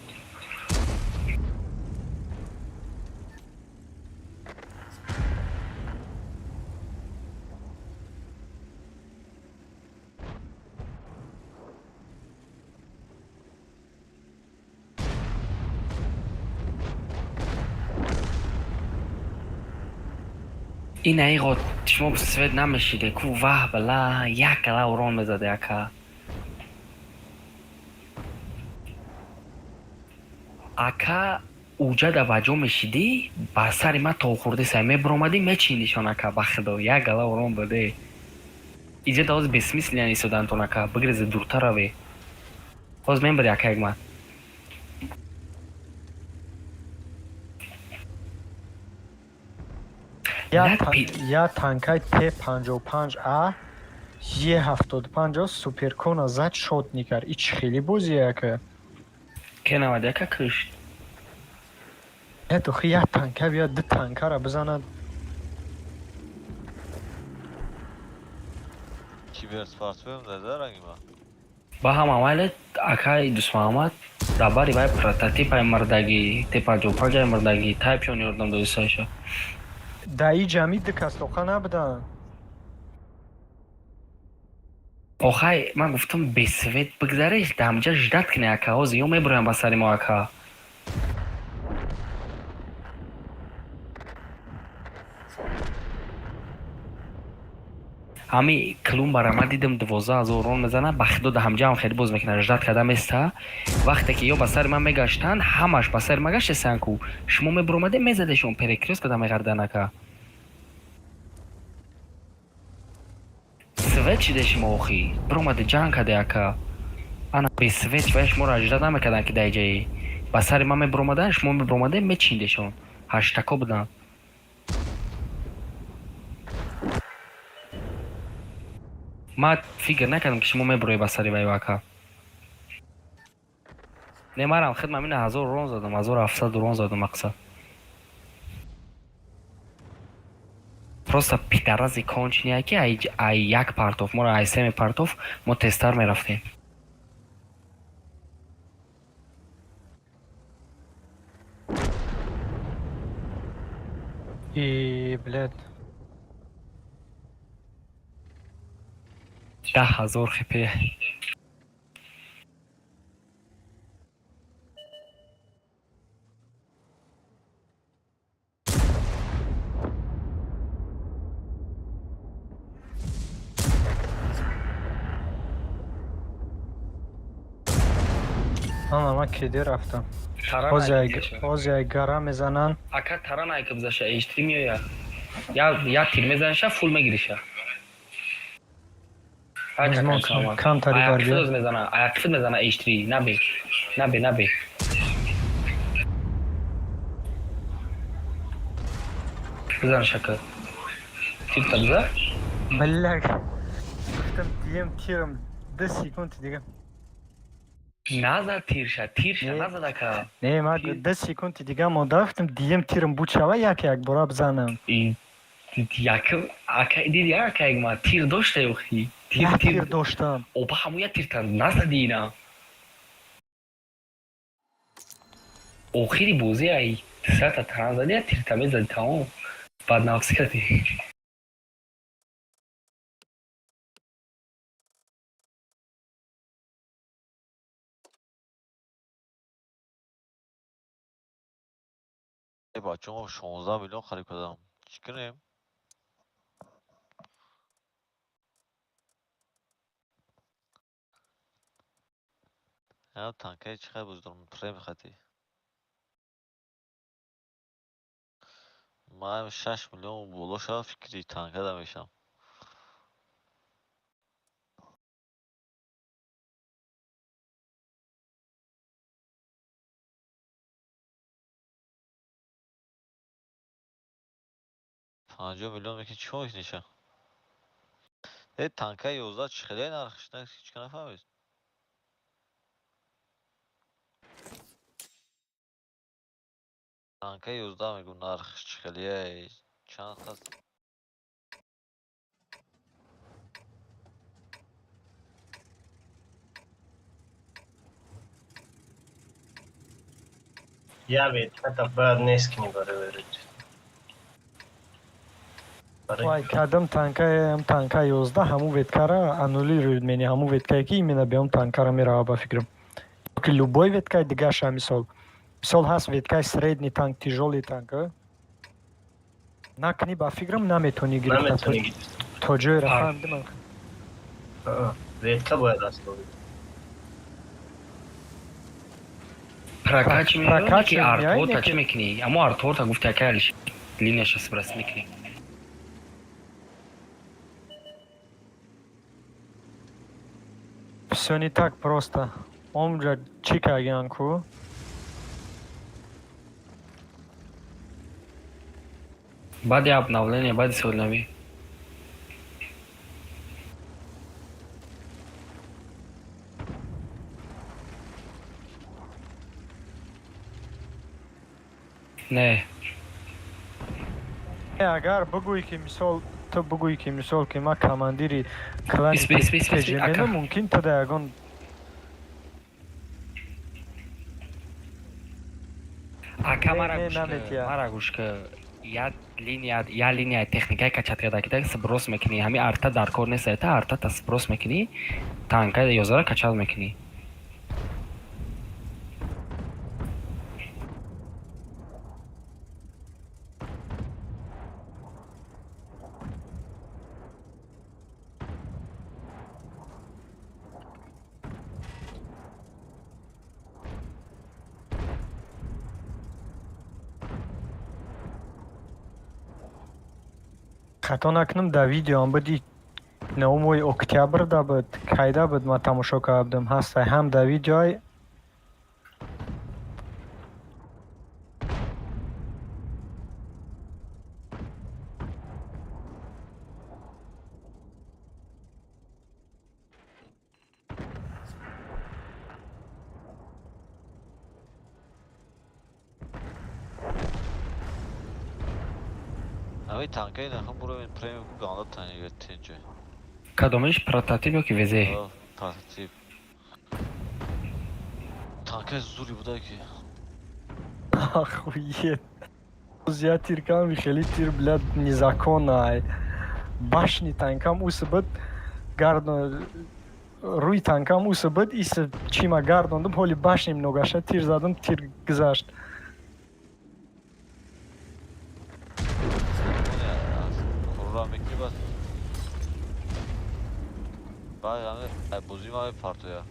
Ин аиғо шумо свет намешиде ку, ваҳ бала, як гала урон мезаде, ака. Ака, уҷа да баҷо мешидӣ, ба сари ман то хурди сай мебиромадӣ, мечиндишон, ака, ба худо, як гала урон буде. Иҷа да ҳозир бессмысленно истодантон, ака, бигрезе, дуртар раве. Ҳозир мебари, ака Ҳикмат. Я Як я танкаи Т55А Е75 суперкона зад, шот никард. И чӣ хеле бозие, ака? Ке 91-а кушт. Нет, охи, як танка биёд, ду танкара бизанад. Киберспортсмен зада ранги ма. Ба ҳама майле, акаи Дусмуҳаммад, дар бари вай прототипай мурдагӣ, Т55-ай мурдагӣ, тайпшон ёрдам додисаша. Да и ҷамъи ду кас тоқа набуданд. Охай, ман гуфтам, бесвет бигзареш, да ҳамҷа ждать кунӣ, ака, ҳозир ё мебироям ба сари мо, ака. Ҳами клумбара ман дидам, 12 000 рон мезана, ба худо, да ҳамҷаам хеле боз мекунад, ждать карда места. Вақте ки ё ба сари ман мегаштанд, ҳамаш ба сари ман гаштесанд ку, шумо мебиромаде, мезадешон, перекрёст када меғардан, ака. Свет шиде шумо, охи. Биромаде, ҷанг каде, ака. Ана бесвет вай шуморо ждать намекарданд, ки дар иҷаи. Ба сари ман мебиромаданд, шумо мебиромаде, мечиндешон. Ҳаштако буданд. Ман фикр накардам, ки шумо мебироед ба сари вай, ака. Не, марам хидмам ина 1000 рон задам, 1700 рон задам, мақсад. Просто пидорази конченые, ки ай як партов, моро ай се мепартов, мо тезтар мерафтем. И, блядь. 10 000 хп. Ана ман кеде рафтам. Таран. Ҳози ай гара мезананд. Ака, таран айка бизаша, H3 меоя. Я тир мезаниша, фул мегириша. Камтари барбия. Мезана, аяқфид мезана H3, набе. Набе, набе. Бизан шака. Тир та биза? Бля. Гуфтам дием тирам 10 секунди дига. Назад тирша, тирша, назад, ака. Не, ма 10 секунди дига монда, гуфтам дием тирам буд шава, як як бора бизанам. Як ака диди, ака, ма тир дошта охи. Тир тир доштам. Опа, ҳаму як тирта назади ина. Охири бозӣ ай сата таран зади, як тирта мезади, тамом. Баъд нафс кардӣ. Э, бачаҳо, 16 миллион харид кардам. Чӣ кунем? Я танкаи чӣ қадр боз дорам? Прем хати. Ман 6 миллион боло шава, фикри танка да мешам. 50 миллион мекунӣ, чӣ мекуниша? Э, танкаи 11 чӣ хеле нархш, ҳеҷ ка нафаҳмид. Танкаи 11 мегӯ, нархш чӣ хеле, чанд хаст? Я ветката бояд нест кунӣ барои Вай, кадам танкаам, танка 11 ҳамун веткара аннулирует мени, ҳамун веткае ки именно беом танкара мерава, ба фикрам. Ки любой веткаи дигаша, мисол ҳаст веткаи средний танк, тяжёлый танк, накунӣ, ба фикрам, наметонӣ гирифта то ҷоеро, фаҳмидим. Ветка бояд аст. Прокачи мекунӣ, арторта чӣ мекунӣ? Амо арторта гуфти, акай, линияша сброс мекунӣ. Всё не так просто. Онҷа чӣ кардиан ку? Баъди обновление, баъди соли навӣ. Не. Агар бигӯӣ, ки мисол, ту бигӯӣ, ки мисол, ки ман командири клани мумкин ту да ягон Ака, мара гӯш ка, я линия, я линия техникаи качать карда сброс мекунӣ, ҳами арта дар кор нест, та арта та сброс мекунӣ, танка 11-ра качать мекунӣ. Хато накунам, дар видеоам буди, 9-мои октябр да буд, кайда буд, ман тамошо кардам, ҳастай ҳам дар видеои. Ами танкаи нахам буровен премиум ку ганда танига тинҷа. Кадомиш, прототип ёки вз? Прототип. Танкаи зури буда ки. Охуеть. Я тир кардам, хеле тир, блядь, незаконно. Башни танкам уса буд, гардон рӯи танкам уса буд, иса чима гардондум, ҳоли башним ногаша тир задам, тир гузашт. Курра мекунӣ, бас баъд ҳаме бозӣ ма мепартоя.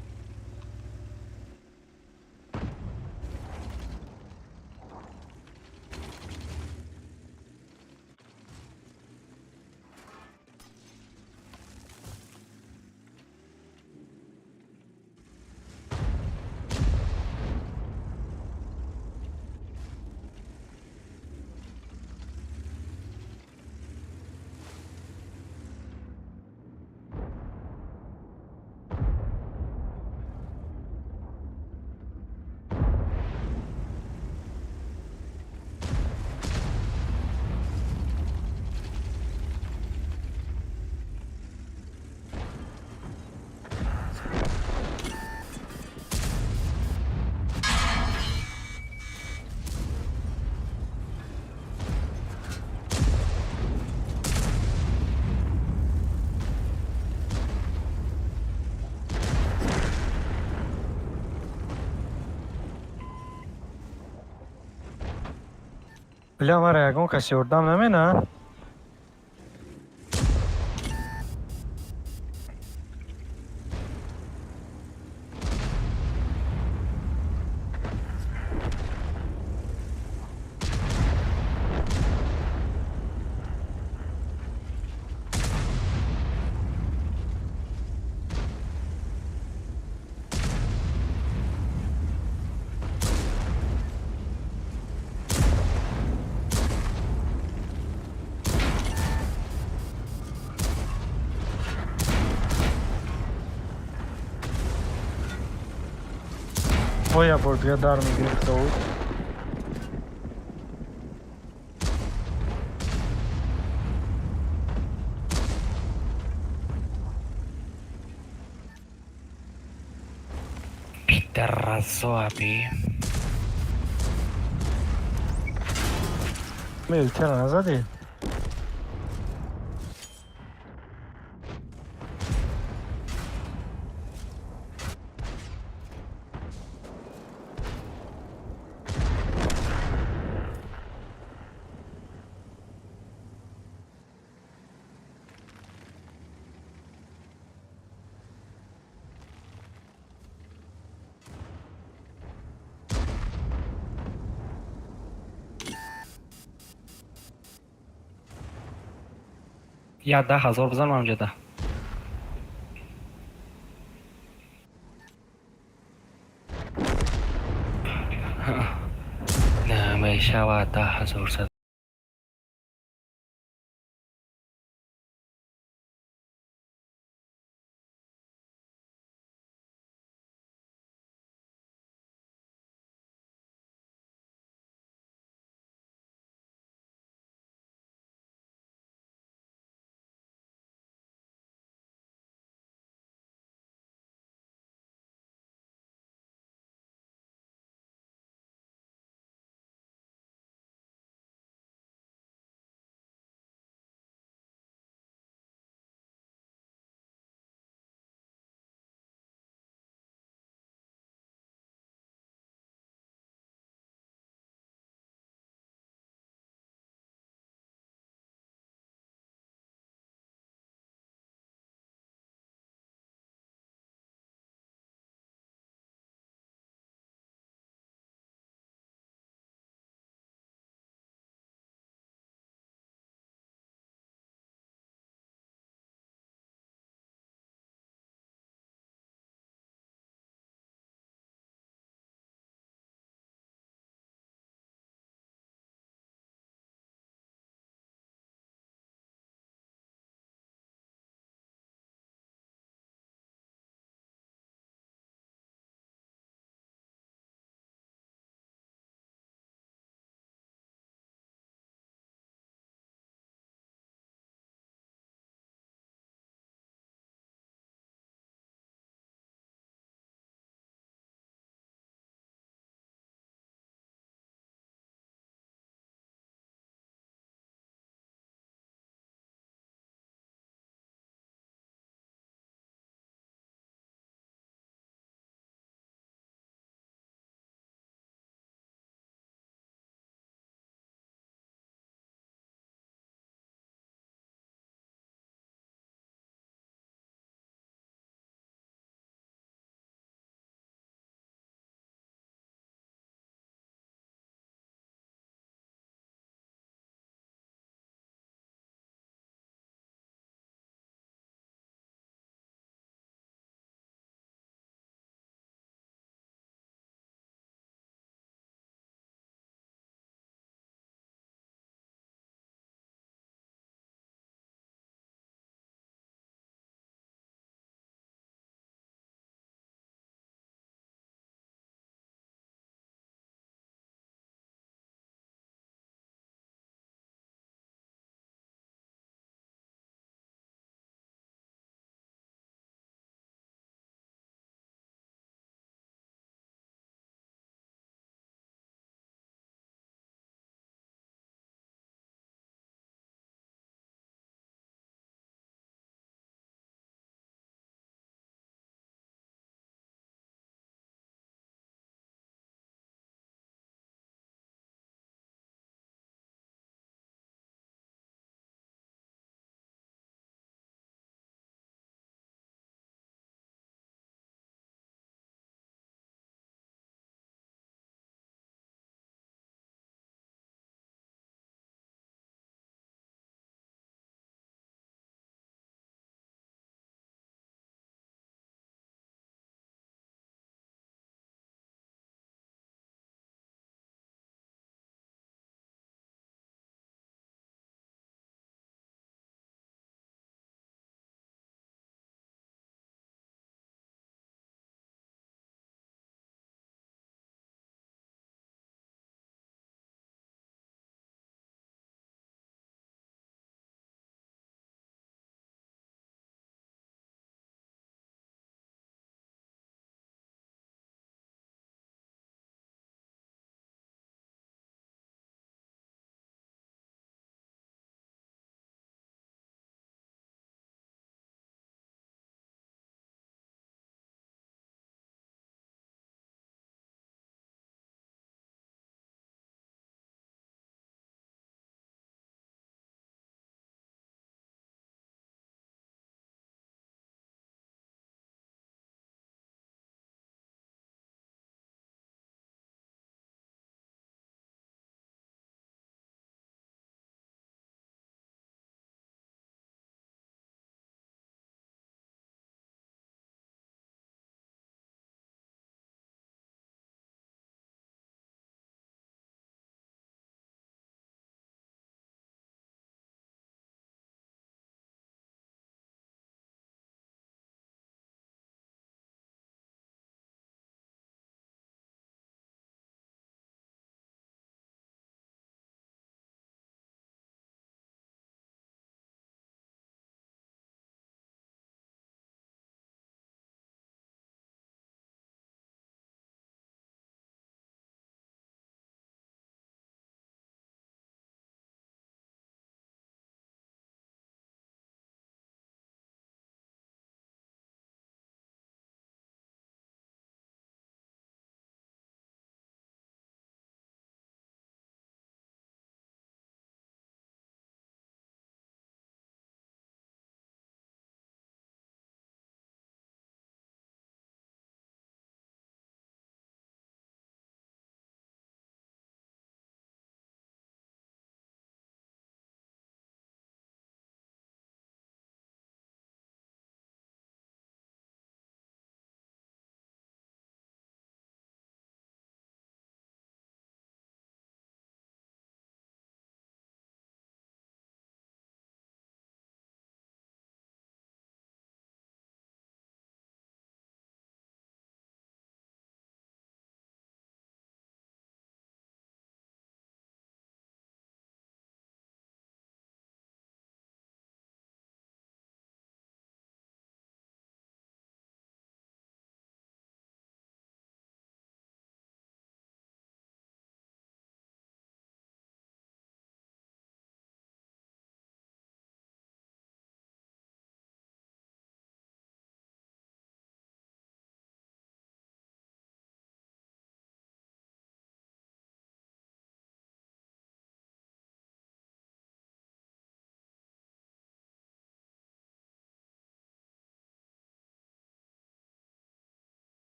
Бля, мара ягон кас ёрдам намена? Боя бор дига дар мегирифт Довуд. Пидорасо аби. Милитера назадӣ? Я 10 000 бизанам ҳамҷода. Намешавад 10 000 зад.